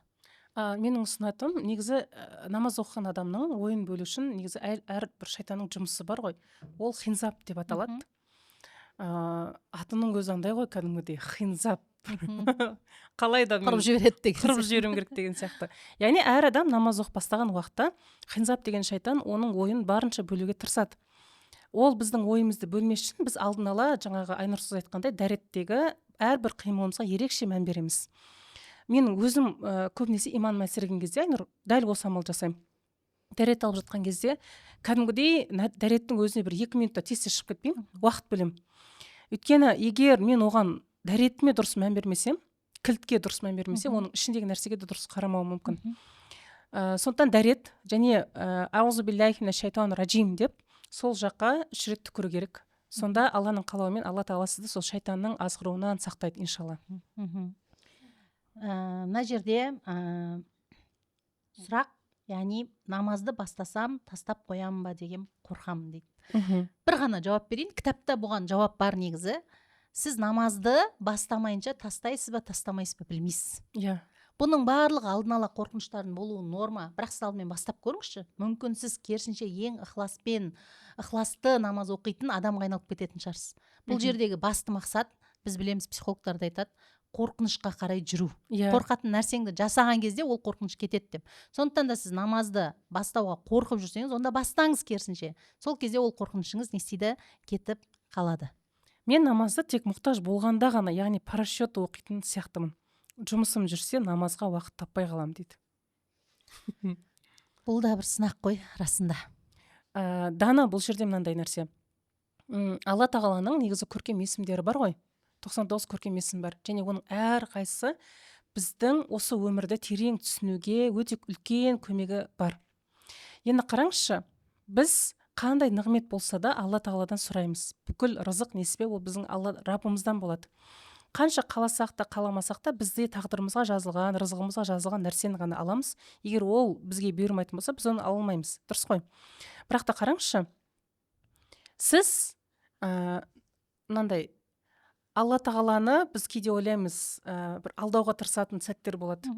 Менің ұсынатыным негізі, намаз оқыған адамның ойын бөлу үшін негізі әрбір шайтанның жұмысы бар ғой, ол хинзаб деп аталады. Атының өзі андай ғой, кәдімгідей хинзаб, қалай да қырып жібереді деген, қырып жіберуім керек деген сияқты. Яғни әр адам намаз оқып бастаған уақытта хинзаб деген шайтан оның ойын барынша бөлуге тырысады. Ол біздің ойымызды бөлмес үшін біз алдын ала, жаңағы Айнұр сіз айтқандай, дәреттегі әрбір қимылымызға ерекше мән береміз. Мен өзім көбінесе иманым әлсіреген кезде, Айнұр, дәл осы амал жасаймын. Дәрет алып жатқан кезде кәдімгідей дәреттің өзіне бір 2 минутта тез тез шығып кетпеймін, уақыт бөлемін. Өйткені егер мен оған, дәретіме дұрыс мән бермесем, кілтке дұрыс мән бермесем, оның ішіндегі нәрсеге де дұрыс қарамауым мүмкін. Сондықтан дәрет және аузу биллахи минаш шайтан ражим деп сол жаққа 3 рет түкіру керек. Сонда Алланың қалауымен Алла тағала сізді сол шайтанның азғыруынан сақтайды, иншалла. Мына жерде сұрақ, яғни намазды бастасам тастап қоямын ба деген қорқамын дейді. Бір ғана жауап берейін, кітапта бұған жауап бар негізі. Сіз намазды бастамайынша тастайсыз ба, тастамайсыз ба білмейсіз. Бұның барлығы алдын ала қорқыныштардың болуы норма, бірақ сіз алдымен бастап көріңізші. Мүмкін сіз керісінше ең ықыласпен, ықыласты намаз оқитын адамға айналып кететін шығарсыз. Бұл жердегі басты мақсат, біз білеміз, психологтар да айтады, қорқынышқа қарай жүру. Қорқатын нәрсеңді жасаған кезде ол қорқыныш кетеді деп. Сондықтан да сіз намазды бастауға қорқып жүрсеңіз, онда бастаңыз керісінше. Сол кезде ол қорқынышыңыз не істейді? Кетіп қалады. Мен намазды тек мұқтаж болғанда ғана, яғни по расчету оқитын сияқтымын. Жұмысым жүрсе намазға уақыт таппай қаламын дейді. Бұл да бір сынақ қой, расында. Дана, бұл жерде мынандай нәрсе. Алла тағаланың негізі көркем есімдері бар ғой. 99 көркем есім бар. Және оның әрқайсысы біздің осы өмірді терең түсінуге өте үлкен көмегі бар. Енді қараңызшы, біз қандай нығмет болса да Алла тағаладан сұраймыз. Бүкіл рызық несібе ол біздің Алла Раббымыздан болады. Қанша қаласақ та қаламасақ та бізде тағдырымызға жазылған, рызығымызға жазылған нәрсені ғана аламыз. Егер ол бізге бұйырмайтын болса, біз оны ала алмаймыз. Дұрыс қой. Бірақ та қараңызшы, сіз мынандай Алла тағаланы біз кейде ойлаймыз, бір алдауға тырысатын сәттер болады.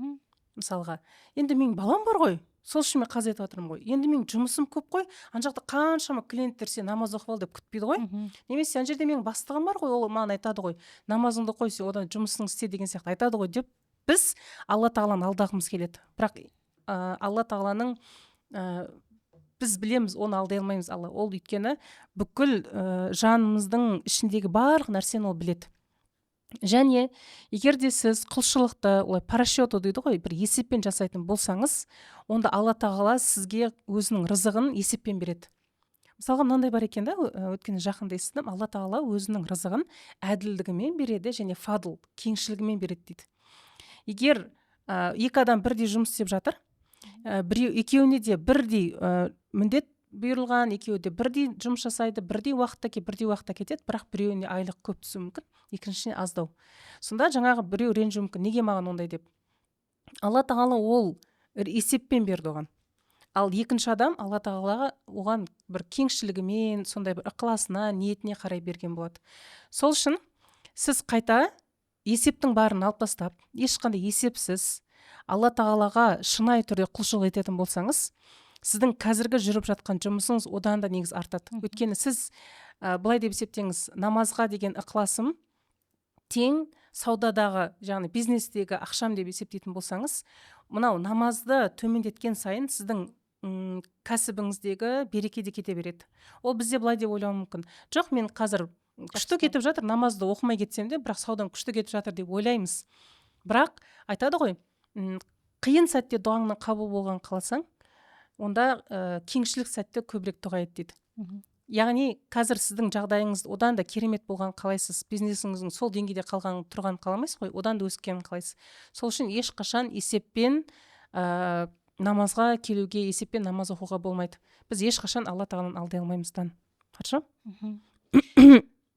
Мысалға, енді менің балам бар ғой, сол үшін мен қаза етіп жатырмын ғой. Енді менің жұмысым көп қой, ана жақта қаншама клиенттер сен намаз оқып ал деп күтпейді ғой. Немесе ана жерде менің бастығым бар ғой, ол маған айтады ғой, намазыңды қой, сен одан жұмысыңды істе деген сияқты айтады ғой деп біз Алла тағаланы алдағымыз келеді. Бірақ Алла тағаланың, біз білеміз, оны алдай алмаймыз Алла. Ол өйткені бүкіл жанымыздың ішіндегі барлық нәрсені ол біледі. Және егер де сіз құлшылықты олай по расчету дейді ғой, бір есеппен жасайтын болсаңыз, онда Алла тағала сізге өзінің рызығын есеппен береді. Мысалға мынандай бар екен да, өткенде жақында естідім, Алла тағала өзінің рызығын әділдігімен береді және фадыл, кеңшілігімен береді дейді. Егер екі адам бірдей жұмыс істеп жатыр, біреу, екеуіне де бірдей міндет бұйырылған, екеуі де бірдей жұмыс жасайды, бірдей уақытта келіп, бірдей уақытта кетеді, бірақ біреуіне айлық көп түсуі мүмкін, екіншісіне аздау. Сонда жаңағы біреу ренжуі мүмкін, неге маған ондай деп. Алла тағала ол есеппен берді оған. Ал екінші адам Алла тағалаға оған бір кеңшілігімен, сондай бір ықыласына, ниетіне қарай берген болады. Сол үшін Сіз қайта есептің барын алып тастап, ешқандай есепсіз Алла тағалаға шынайы түрде құлшылық ететін болсаңыз, сіздің қазіргі жүріп жатқан жұмысыңыз одан да негіз артады. Өйткені сіз былай деп есептеңіз, намазға деген ықыласым тең саудадағы, яғни бизнестегі ақшам деп есептейтін болсаңыз, мынау намазды төмендеткен сайын сіздің кәсібіңіздегі береке де кете береді. Ол бізде былай деп ойлауы мүмкін. Жоқ, мен қазір күшті кетіп жатыр, намазды оқымай кетсем де, бірақ саудам күшті кетіп жатыр деп ойлаймыз. Бірақ айтады ғой, қиын сәтте дұғаңның қабыл болғанын қаласаң, онда кеңшілік сәтте көбірек дұға ет дейді. Яғни қазір сіздің жағдайыңыз одан да керемет болған қалайсыз, бизнесіңіздің сол деңгейде қалған тұрғанын қаламайсыз ғой, одан да өскенін қалайсыз. Сол үшін ешқашан есеппен намазға келуге, есеппен намаз оқуға болмайды. Біз ешқашан Алла тағаланы алдай алмаймыз. Хорошо?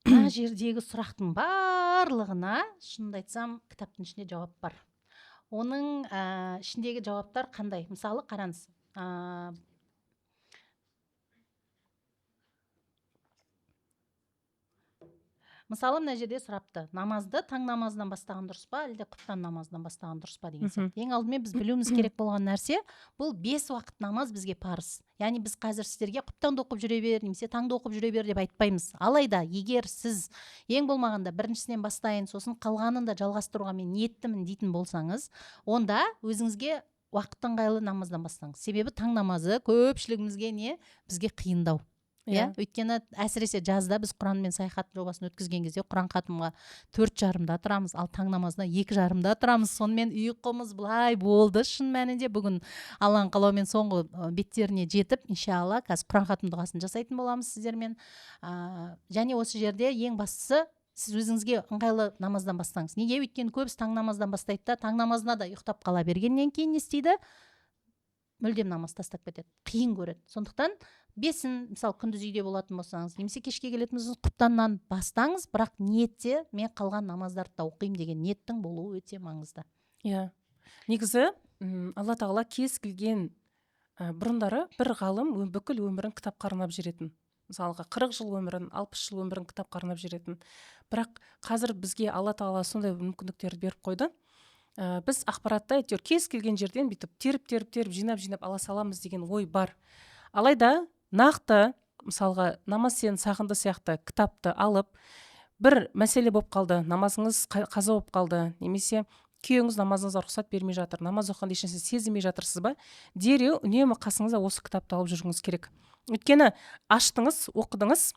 Мына жердегі сұрақтың барлығына, шынымды айтсам, кітаптың ішінде жауап бар. Оның ішіндегі жауаптар қандай? Мысалы, қараңыз. Мысалы, мына жерде сұрапты, намазды таң намазынан бастаған дұрыс па, әлде құптан намазынан бастаған дұрыс па деген сияқты. Ең алдымен біз білуіміз керек болған нәрсе, бұл 5 уақыт намаз бізге парыз. Яғни біз қазір сіздерге құптанды оқып жүре бер, немесе таңды оқып жүре бер деп айтпаймыз. Алайда егер сіз ең болмағанда біріншісінен бастайын, сосын қалғанын да жалғастыруға мен ниеттімін дейтін болсаңыз, онда өзіңізге уақыт ыңғайлы намаздан бастаңыз. Себебі таң намазы көпшілігімізге не? Бізге қиындау. Иә, өйткені әсіресе жазда біз Құранмен саяхат жобасын өткізген кезде Құран хатымға 4:30-да тұрамыз, ал таң намазына 2:30-да тұрамыз. Сонымен ұйқымыз былай болды. Шын мәнінде бүгін Алланың қалауымен соңғы беттеріне жетіп, иншалла қазір Құран хатым дұғасын жасайтын боламыз сіздермен. Және осы жерде ең бастысы, сіз өзіңізге ыңғайлы намаздан бастаңыз. Неге? Өйткені көбісі таң намаздан бастайды да, таң намазына да ұйықтап қала бергеннен кейін не істейді? Мүлдем намаз тастап кетеді, қиын көреді. Сондықтан 5-ін, мысалы, күндіз үйде болатын болсаңыз, немесе кешке келетін болсаңыз, құптаннан бастаңыз, бірақ ниетте мен қалған намаздарды да оқимын деген ниеттің болуы өте маңызды. Иә. Негізі, Алла тағала кез келген бұрындары бір ғалым бүкіл өмірін кітапқа арнап жүретін. Мысалға, 40 жыл өмірін, 60 жыл өмірін кітапқа арнап жүретін. Бірақ қазір бізге Алла тағала сондай мүмкіндіктерді беріп қойды. Біз ақпаратты әйтеуір кез келген жерден бүйтіп теріп-теріп-теріп, жинап-жинап ала саламыз деген ой бар. Алайда нақты, мысалға, намаз сен сағынды сияқты кітапты алып, бір мәселе болып қалды, намазыңыз қаза болып қалды, немесе күйеуіңіз намазыңызға рұқсат бермей жатыр, намаз оқығанда ешнәрсе сезінбей жатырсыз ба, дереу үнемі қасыңызда осы кітапты алып жүргіңіз керек. Өйткені аштыңыз, оқыдыңыз,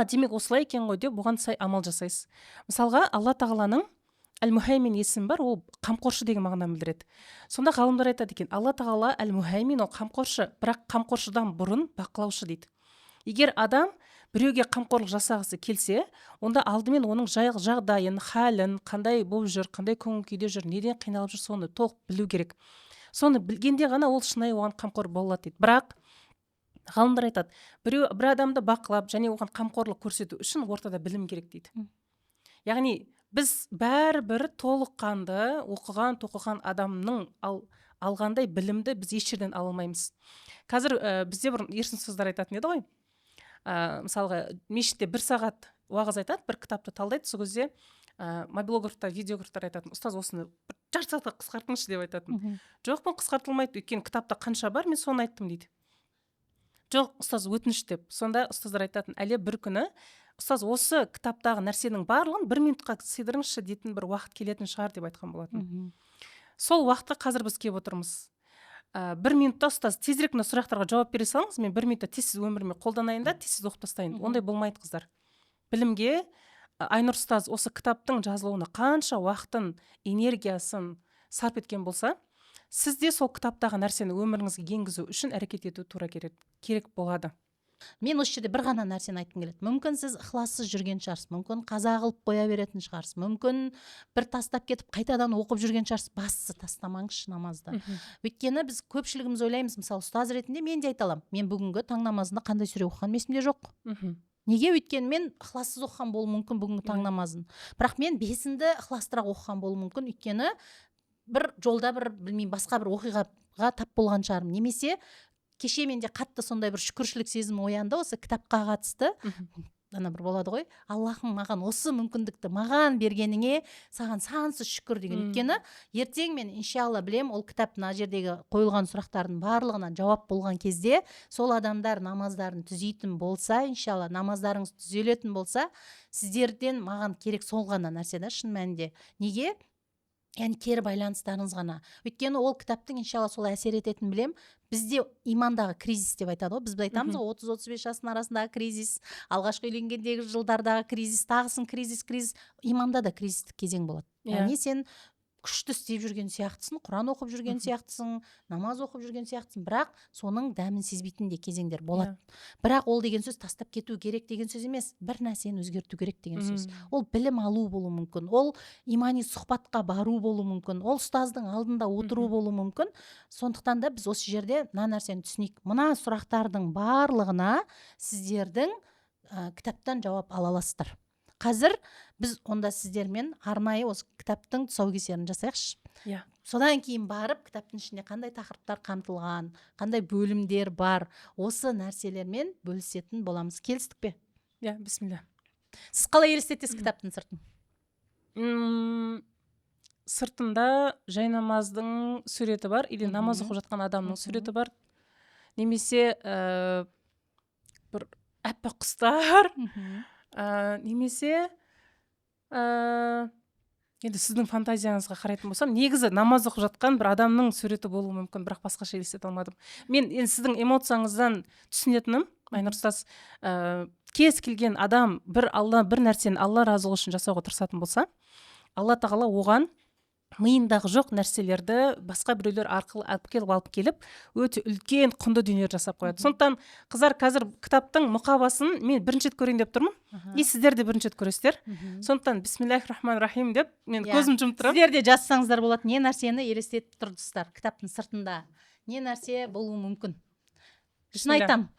демек осылай екен ғой деп оған сай амал жасайсыз. Мысалға, Алла тағаланың Әл-Мухаймин есімі бар, ол қамқоршы деген мағынаны білдіреді. Сонда ғалымдар айтады екен, Алла тағала Әл-Мухаймин ол қамқоршы, бірақ қамқоршыдан бұрын бақылаушы дейді. Егер адам біреуге қамқорлық жасағысы келсе, онда алдымен оның жағдайын, халін, қандай болып жүр, қандай көңіл күйде жүр, неден қиналып жүр, соны толық білу керек. Соны білгенде ғана ол шынайы оған қамқор бола алады дейді. Бірақ ғалымдар айтады, бір адамды бақылап және оған қамқорлық көрсету үшін ортада білім керек дейді. Яғни біз бәрібір толыққанды оқыған, тоқыған адамның алғандай білімді біз еш жерден ала алмаймыз. Қазір бізде бұрын ерсін ұстаздар айтатын еді ғой. Мысалға, мешітте 1 сағат уағыз айтады, бір кітапты талдайды, сол кезде мобилографтар, видеографтар айтатын, ұстаз осыны бір жарты сағатқа қысқартыңызшы деп айтатын. Жоқ, бұл қысқартылмайды, өйткені кітапта қанша бар, мен соны айттым дейді. Жоқ, ұстаз өтініш деп. Сонда ұстаздар айтатын, әлі бір күні ұстаз осы кітаптағы нәрсенің барлығын 1 минутқа сыйдырыңызшы дейтін бір уақыт келетін шығар деп айтқан болатын. Сол уақытқа қазір біз келіп отырмыз. 1 минутта ұстаз тезірек мына сұрақтарға жауап бере салыңыз, мен 1 минутта тез өміріме қолданайын да тез оқып тастайын. Ондай болмайды, қыздар. Білімге Айнұр ұстаз осы кітаптың жазылуына қанша уақытын, энергиясын сарп еткен болса, сіз де сол кітаптағы нәрсені өміріңізге енгізу үшін әрекет ету тура керек болады. Мен осы жерде бір ғана нәрсені айтқым келеді. Мүмкін сіз ықылассыз жүрген шығарсыз, мүмкін қаза қылып қоя беретін шығарсыз, мүмкін бір тастап кетіп қайтадан оқып жүрген шығарсыз. Бастысы тастамаңызшы намазды. Өйткені біз көпшілігіміз ойлаймыз, мысалы ұстаз ретінде мен де айта аламын, мен бүгінгі таң намазында қандай сүре оқығаным есімде жоқ. Неге? Өйткені мен ықылассыз оқыған болуым мүмкін бүгінгі таң намазын. Бірақ мен бесінді ықыластырақ оқыған болуым мүмкін, өйткені бір жолда бір білмеймін басқа бір оқиғаға тап болған шығармын. Немесе кеше менде қатты сондай бір шүкіршілік сезімі оянды осы кітапқа қатысты. Ана бір болады ғой: «Аллахым, маған осы мүмкіндікті маған бергеніңе саған сансыз шүкір», — деген. Өйткені ертең мен, иншалла, білем, ол кітап мына жердегі қойылған сұрақтардың барлығына жауап болған кезде, сол адамдар намаздарын түзейтін болса, иншалла, намаздарыңыз түзелетін болса, сіздерден маған керек сол ғана нәрсе да, шын мәнінде. Неге? Яғни кері байланыстарыңыз ғана. Өйткені ол кітаптың, иншалла, солай әсер ететінін білем. Бізде имандағы кризис деп айтады ғой, біз айтамыз ғой, 30-35 жастың арасындағы кризис, алғашқы үйленгендегі жылдардағы кризис, тағысын кризис, кризис. Иманда да кризистік кезең болады. Яғни сен күшті істеп жүрген сияқтысың, құран оқып жүрген сияқтысың, намаз оқып жүрген сияқтысың, бірақ соның дәмін сезбейтін де кезеңдер болады. Бірақ ол деген сөз тастап кету керек деген сөз емес, бір нәрсені өзгерту керек деген сөз. Ол білім алу болуы мүмкін, ол имани сұхбатқа бару болуы мүмкін, ол ұстаздың алдында отыру болуы мүмкін. Сондықтан да біз осы жерде мына нәрсені түсінейік: мына сұрақтардың барлығына сіздердің кітаптан жауап ала аласыздар. Қазір біз онда сіздермен арнайы осы кітаптың тұсаукесерін жасайықшы. Иә. Содан кейін барып кітаптың ішінде қандай тақырыптар қамтылған, қандай бөлімдер бар, осы нәрселермен бөлісетін боламыз. Келістік пе? Иә, бисмилля. Сіз қалай елестетесіз кітаптың сыртын? Сыртында жайнамаздың суреті бар или намаз оқып жатқан адамның суреті бар немесе бір аппақ құстар, немесе енді сіздің фантазияңызға қарайтын болсам, негізі намаз оқып жатқан бір адамның суреті болуы мүмкін, бірақ басқаша елестете алмадым. Мен енді сіздің эмоцияңыздан түсінетінім, Айнұр ұстаз, кез келген адам бір Алла, бір нәрсені Алла разылығы үшін жасауға тырысатын болса, Алла тағала оған миындағы жоқ нәрселерді басқа біреулер арқылы алып келіп, өте үлкен құнды дүниелер жасап қояды. Сондықтан, қыздар, қазір кітаптың мұқабасын мен бірінші рет көрейін деп тұрмын и сіздер де бірінші рет көресіздер. Сондықтан бисмиллахи рахмани рахим деп мен көзімді жұмып тұрамын. Сіздер де жазсаңыздар болады, не нәрсені елестетіп тұрсыздар, кітаптың сыртында не нәрсе болуы мүмкін. Шын Бисмилля. айтамын,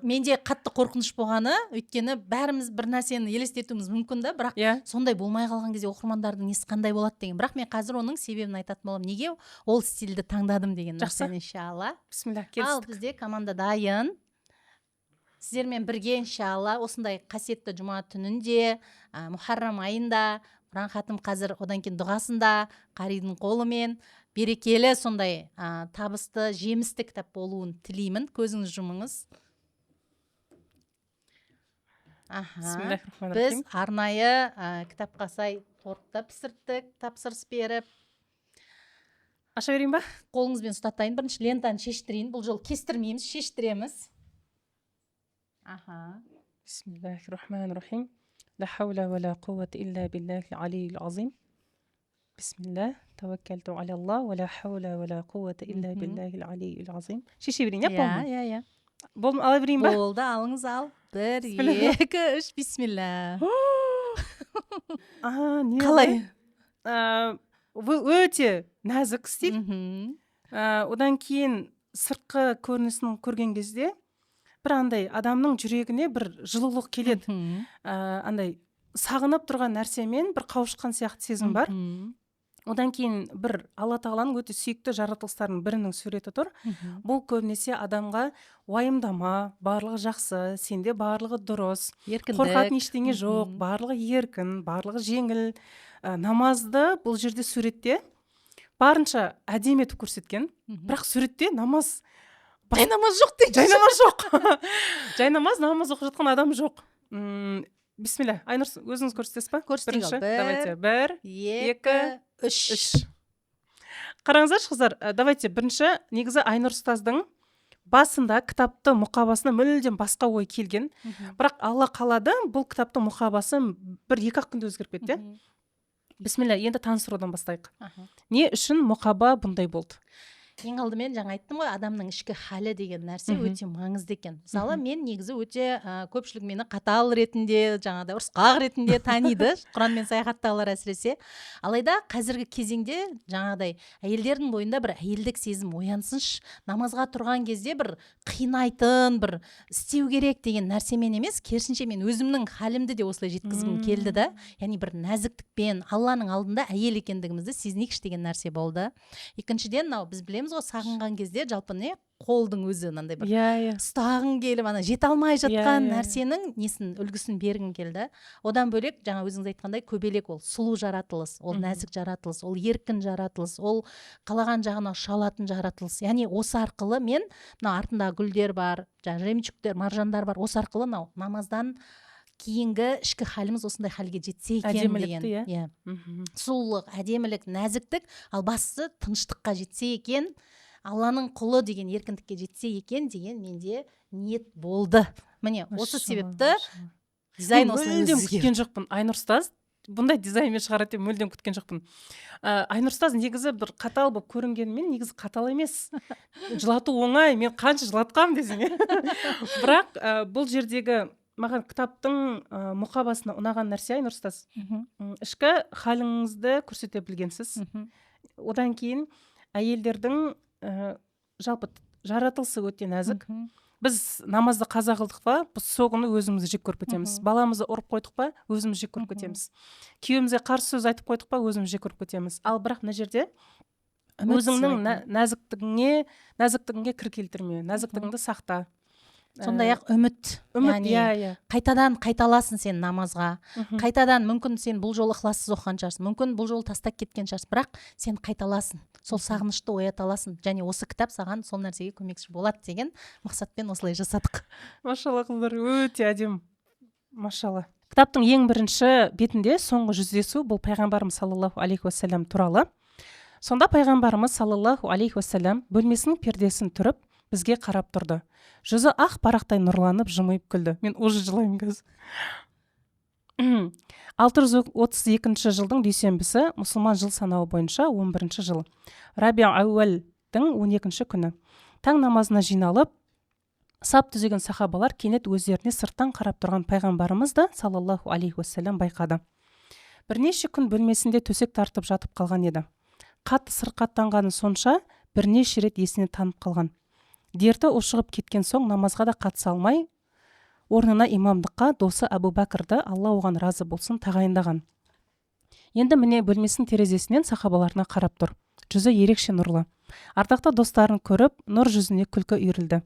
менде қатты қорқыныш болғаны, өйткені бәріміз бір нәрсені елестетуіміз мүмкін да, бірақ сондай болмай қалған кезде оқырмандардың несі қандай болады деген. Бірақ мен қазір оның себебін айтатын боламын, неге ол стильді таңдадым деген Жақсы. нәрсені, иншалла. Бисмилля. Ал Келістік. бізде команда дайын. Сіздермен бірге, иншалла, осындай қасиетті жұма түнінде, мұхаррам айында құран хатым қазір, одан кейін дұғасында қаридің қолымен берекелі, сондай табысты, жемісті кітап болуын тілеймін. Көзіңіз жұмыңыз. Аха. Бисмиллахи рахмани Біз рахим. арнайы кітапқа сай торт та пісірттік, тапсырыс беріп. Аша берейін ба? Қолыңызбен ұстатайын, бірінші лентаны шештірейін. Бұл жолы кестірмейміз, шештіреміз. Аха. Бисмиллахи рахмани рахим. Ла хаула ва ла қуввата илля биллахи алийил азим. Бисмилля, таваккалту аля Аллах, ва ла хаула ва ла қуввата илля биллахи алийил азим. Шеше берейін, иә? Иә. Қолыммен. Иә. Болды, ала берейін ба? Болды, алыңыз. Ал, бір, Бисмилля. екі, үш, бисмилля. А, не? Қалай? Өте нәзік стиль. Одан кейін сыртқы көрінісін көрген кезде бір андай адамның жүрегіне бір жылулық келеді. Андай сағынып тұрған нәрсемен бір қауышқан сияқты сезім бар. Одан кейін бір Алла тағаланың өте сүйікті жаратылыстарының бірінің суреті тұр. Бұл көбінесе адамға уайымдама, барлығы жақсы, сенде барлығы дұрыс, Еркіндік. қорқатын ештеңе жоқ, барлығы еркін, барлығы жеңіл. Намазды бұл жерде суретте барынша әдемі етіп көрсеткен, бірақ суретте намаз Жайнамаз жоқ дейді. Жайнамаз жоқ, жайнамаз, намаз оқып жатқан адам жоқ. Бисмилля. Айнұр, өзіңіз көрсетесіз ба? Көрсетейік. Бірінші. Ал, бір, Давайте, бір, екі, екі, үш. Үш. Қараңыздаршы, қыздар, давайте бірінші, негізі Айнұр ұстаздың басында кітапты мұқабасына мүлдем басқа ой келген, бірақ Алла қалады, бұл кітаптың мұқабасы бір екі ақ күнде өзгеріп кетті, иә. Бисмилля, енді таныстырудан бастайық. Не үшін мұқаба бұндай болды? Ең алдымен жаңа айттым ғой, адамның ішкі халі деген нәрсе өте маңызды екен. Мысалы, мен негізі өте көпшілік мені қатал ретінде, жаңағыдай ұрысқақ ретінде таниды, құранмен саяхаттағылар әсіресе. Алайда қазіргі кезеңде жаңағыдай әйелдердің бойында бір әйелдік сезім оянсыншы, намазға тұрған кезде бір қинайтын, бір істеу керек деген нәрсемен емес, керісінше, мен өзімнің халімді де осылай жеткізгім келді да. Яғни бір нәзіктікпен Алланың алдында әйел екендігімізді сезінейікші деген нәрсе болды. Екіншіден, мынау біз білеміз. Білеміз ғой, сағынған кезде жалпы не, қолдың өзі мынандай бір иә иә ұстағың келіп, ана жете алмай жатқан иә, иә. нәрсенің несін, үлгісін бергім келді. Одан бөлек, жаңа өзіңіз айтқандай, көбелек ол сұлу жаратылыс, ол нәзік жаратылыс, ол еркін жаратылыс, ол қалаған жағына ұша алатын жаратылыс. Яғни осы арқылы мен мына артында гүлдер бар, жаңа жемчугтер, маржандар бар, осы арқылы мынау намаздан кейінгі ішкі халіміз осындай халге жетсе екен Әдемілікті, деген. Иә? Иә. Сұлулық, әдемілік, нәзіктік, ал бастысы тыныштыққа жетсе екен, Алланың құлы деген еркіндікке жетсе екен деген менде ниет болды. Міне, осы Машалла, себепті машалла. дизайн Мен осылай мүлдем өзгерді. күткен жоқпын, Айнұр ұстаз бұндай дизайнмен шығарады деп мүлдем күткен жоқпын. Айнұр ұстаз негізі бір қатал болып көрінгенімен, негізі қатал емес. Жылату оңай, мен қанша жылатқанмын десең, иә. Бірақ бұл жердегі маған кітаптың мұқабасына ұнаған нәрсе, Айнұр ұстаз, ішкі халіңізді көрсете білгенсіз. Одан кейін әйелдердің жалпы жаратылысы өте нәзік. Біз намазды қаза қылдық па, біз сол күні өзімізді жек көріп кетеміз. Баламызды ұрып қойдық па, өзіміз жек көріп кетеміз. Күйеуімізге қарсы сөз айтып қойдық па, өзіміз жек көріп кетеміз. Ал бірақ мына жерде Үміт өзіңнің сыйлайтын. нәзіктігіңе кір келтірме, нәзіктігіңді сақта. Сондай ақ үміт. Үміт. Яғни иә иә қайтадан қайталасың сен намазға. Қайтадан, мүмкін, сен бұл жолы ықылассыз оқыған шығарсың, мүмкін, бұл жолы тастап кеткен шығарсың, бірақ сен қайталасың, сол сағынышты оята аласың және осы кітап саған сол нәрсеге көмекші болады деген мақсатпен осылай жасадық. Машалла, қыздар, өте әдемі, машалла. Кітаптың ең бірінші бетінде соңғы жүздесу, бұл пайғамбарымыз саллаллаху алейхи уассалам туралы. Сонда пайғамбарымыз саллаллаху алейхи уассалам бөлмесінің пердесін түріп, бізге қарап тұрды. Жүзі ақ парақтай нұрланып, жымиып күлді. Мен уже жылаймын қазір. 632 жылдың дүйсенбісі, мұсылман жыл санауы бойынша 11 жыл раби әуәлдің 12 күні. Таң намазына жиналып, сап түзеген сахабалар кенет өздеріне сырттан қарап тұрған пайғамбарымызды саллаллаху алейхи уассалам байқады. Бірнеше күн бөлмесінде төсек тартып жатып қалған еді. Қатты сырқаттанғаны сонша, бірнеше рет есінен танып қалған. Дерті ушығып кеткен соң намазға да қатыса алмай, орнына имамдыққа досы Әбу Бәкірді, Алла оған разы болсын, тағайындаған. Енді міне, бөлмесінің терезесінен сахабаларына қарап тұр. Жүзі ерекше нұрлы. Ардақты достарын көріп, нұр жүзіне күлкі үйірілді.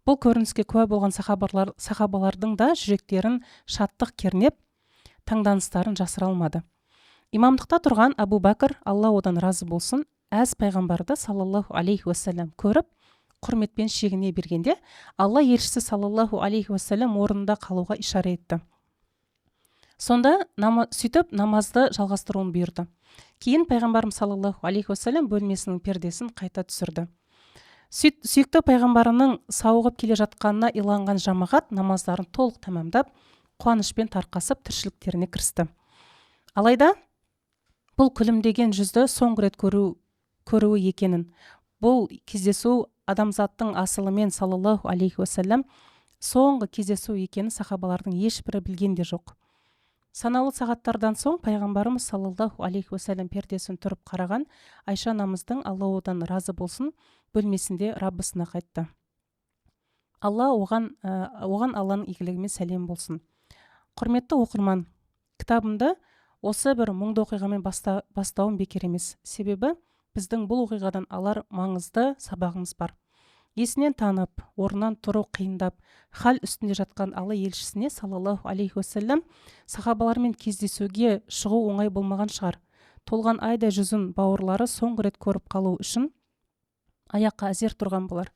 Бұл көрініске куә болған сахабалардың да жүректерін шаттық кернеп, таңданыстарын жасыра алмады. Имамдықта тұрған Әбу Бәкір, Алла одан разы болсын, әз пайғамбарды саллаллаху алейхи уассалам көріп, құрметпен шегіне бергенде, Алла елшісі саллаллаху алейхи уассалам орнында қалуға ишара етті. Сонда сөйтіп намазды жалғастыруын бұйырды. Кейін пайғамбарымыз саллаллаху алейхи уассалам бөлмесінің пердесін қайта түсірді. Сүйікті пайғамбарының сауығып келе жатқанына иланған жамағат намаздарын толық тәмамдап, қуанышпен тарқасып, тіршіліктеріне кірісті. Алайда бұл күлімдеген жүзді соңғы рет көруі екенін, бұл кездесу адамзаттың асылымен саллаллаху алейхи уассалам соңғы кездесу екенін сахабалардың ешбірі білген де жоқ. Санаулы сағаттардан соң пайғамбарымыз саллаллаху алейхи уассалам пердесін түріп қараған Айша анамыздың, Алла одан разы болсын, бөлмесінде Раббысына қайтты. Алла оған Алланың игілігімен сәлем болсын. Құрметті оқырман, кітабымды осы бір мұңды оқиғамен бастауым бекер емес. Себебі біздің бұл оқиғадан алар маңызды сабағымыз бар. Есінен танып, орнынан тұру қиындап, хал үстінде жатқан Алла елшісіне саллаллаху алейхи уассалам сахабалармен кездесуге шығу оңай болмаған шығар. Толған айдай жүзін бауырлары соңғы рет көріп қалу үшін аяққа әзер тұрған болар.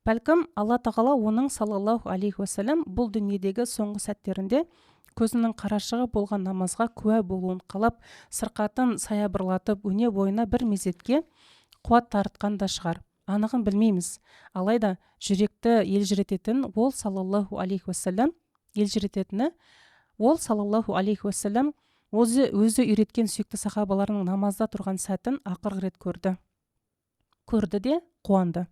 Бәлкім, Алла тағала оның саллаллаху алейхи уассалам бұл дүниедегі соңғы сәттерінде көзінің қарашығы болған намазға куә болуын қалап, сырқатын саябырлатып, өне бойына бір мезетке қуат таратқан да шығар. Анығын білмейміз. Алайда жүректі елжірететін ол саллаллаху алейхи уассалам елжірететіні ол саллаллаху алейхи уассалам өзі үйреткен сүйікті сахабаларының намазда тұрған сәтін ақырғы рет көрді. Көрді де қуанды.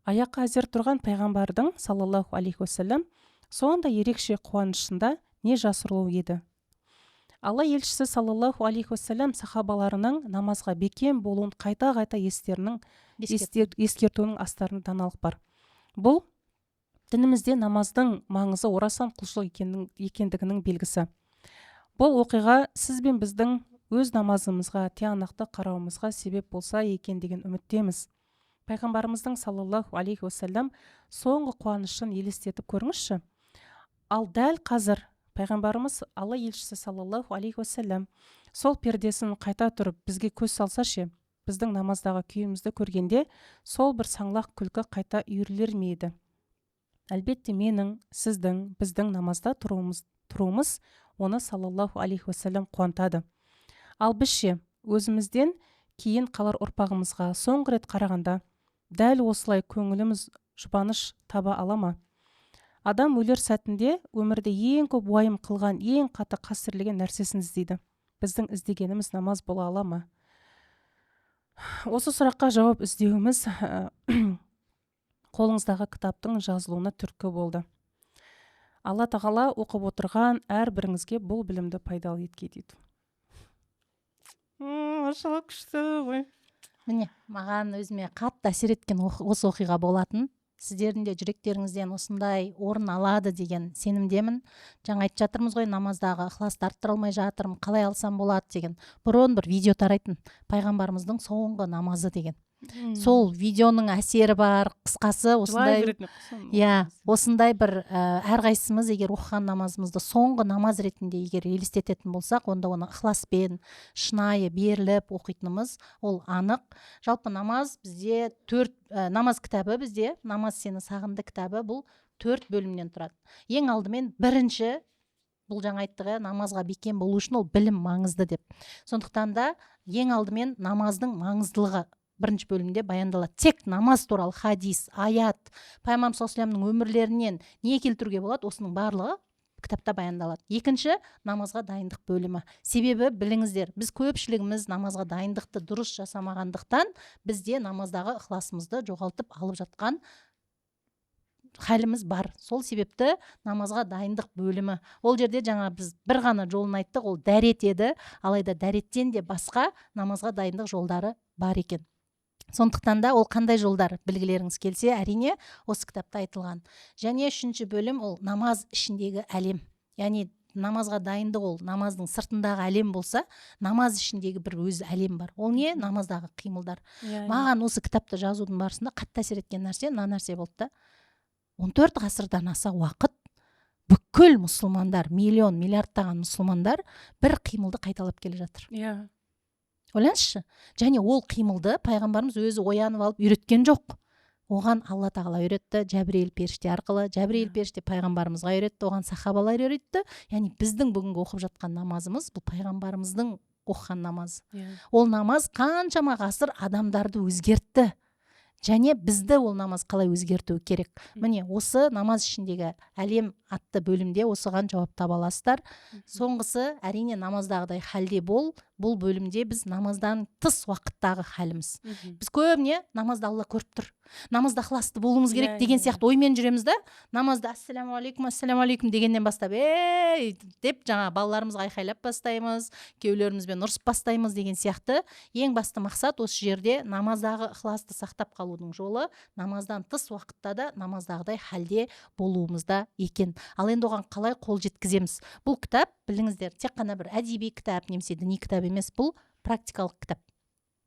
Аяққа әзер тұрған пайғамбардың саллаллаху алейхи уассалам сондай ерекше қуанышында не жасырылу еді? Алла елшісі саллаллаху алейхи уассалам сахабаларының намазға бекем болуын қайта-қайта ескертуінің астарында даналық бар. Бұл дінімізде намаздың маңызы орасан құлшылық екендігінің белгісі. Бұл оқиға сіз бен біздің өз намазымызға тиянақты қарауымызға себеп болса екен деген үміттеміз. Пайғамбарымыздың саллаллаху алейхи уассалам соңғы қуанышын елестетіп көріңізші. Ал дәл қазір пайғамбарымыз, Алла елшісі саллаллаху алейхи уассалам сол пердесін қайта тұрып бізге көз салса ше, біздің намаздағы күйімізді көргенде сол бір саңлақ күлкі қайта үйірілер ме еді? Әлбетте, менің, сіздің, біздің намазда тұруымыз оны саллаллаху алейхи уассалам қуантады. Ал біз ше, өзімізден кейін қалар ұрпағымызға соңғы рет қарағанда дәл осылай көңіліміз жұбаныш таба ала ма? Адам өлер сәтінде өмірде ең көп уайым қылған, ең қатты қастерлеген нәрсесін іздейді. Біздің іздегеніміз намаз бола ала ма? Осы сұраққа жауап іздеуіміз қолыңыздағы кітаптың жазылуына түрткі болды. Алла тағала оқып отырған әрбіріңізге бұл білімді пайдалы еткей дейді. Машалла, күшті ғой. Міне, маған, өзіме қатты әсер еткен осы оқиға болатын. Сіздердің де жүректеріңізден осындай орын алады деген сенімдемін. Жаңа айтып жатырмыз ғой, намаздағы ықыласты арттыра алмай жатырмын, қалай алсам болады деген. Бұрын бір видео тарайтын, пайғамбарымыздың соңғы намазы деген. Сол видеоның әсері бар. Қысқасы, осындай, иә, осындай бір әрқайсымыз егер оқыған намазымызды соңғы намаз ретінде егер елестететін болсақ, онда оны ықыласпен, шынайы беріліп оқитынымыз ол анық. Жалпы намаз бізде төрт намаз кітабы, бізде «Намаз сені сағынды» кітабы, бұл төрт бөлімнен тұрады. Ең алдымен бірінші, бұл жаңа айттық, иә, намазға бекем болу үшін ол білім маңызды деп. Сондықтан да ең алдымен намаздың маңыздылығы бірінші бөлімде баяндалады. Тек намаз туралы хадис, аят, пайғамбарымыз саллаллаху өмірлерінен не келтіруге болады, осының барлығы кітапта баяндалады. Екінші, намазға дайындық бөлімі. Себебі біліңіздер, біз көпшілігіміз намазға дайындықты дұрыс жасамағандықтан, бізде намаздағы ықыласымызды жоғалтып алып жатқан халіміз бар. Сол себепті намазға дайындық бөлімі. Ол жерде жаңа біз бір ғана жолын айттық, ол дәрет еді. Алайда дәреттен де басқа намазға дайындық жолдары бар екен. Сондықтан да ол қандай жолдар, білгілеріңіз келсе, әрине, осы кітапта айтылған. Және үшінші бөлім, ол намаз ішіндегі әлем. Яғни намазға дайындық ол намаздың сыртындағы әлем болса, намаз ішіндегі бір өз әлем бар. Ол не? Намаздағы қимылдар. иә, иә. Маған осы кітапты жазудың барысында қатты әсер еткен нәрсе мына нәрсе болды да: 14 ғасырдан аса уақыт бүкіл мұсылмандар, миллион миллиардтаған мұсылмандар бір қимылды қайталап келе жатыр. Ойлаңызшы, және ол қимылды пайғамбарымыз өзі оянып алып үйреткен жоқ. Оған Алла тағала үйретті Жәбірейіл періште арқылы. Жәбірейіл періште пайғамбарымызға үйретті, оған сахабалар үйретті. Яғни біздің бүгінгі оқып жатқан намазымыз, бұл пайғамбарымыздың оқыған намазы. Ол намаз қаншама ғасыр адамдарды өзгертті және бізді ол намаз қалай өзгертуі керек? Міне, осы «Намаз ішіндегі әлем» атты бөлімде осыған жауап таба аласыздар. Соңғысы, әрине, «Намаздағыдай халде бол». Бұл бөлімде біз намаздан тыс уақыттағы халіміз. Біз көбіне намазда Алла көріп тұр, намазда ықыласты болуымыз керек деген сияқты оймен жүреміз да. Намазда «Ассалаумағалейкум, ассалаумағалейкум» дегеннен бастап «Ей!» деп жаңа балаларымызға айқайлап бастаймыз, күйеулерімізбен ұрысып бастаймыз деген сияқты. Ең басты мақсат осы жерде намаздағы ықыласты сақтап қалудың жолы намаздан тыс уақытта да намаздағыдай халде болуымызда екен. Ал енді оған қалай қол жеткіземіз? Бұл кітап, біліңіздер, тек қана бір әдеби кітап немесе діни кітап емес, бұл практикалық кітап.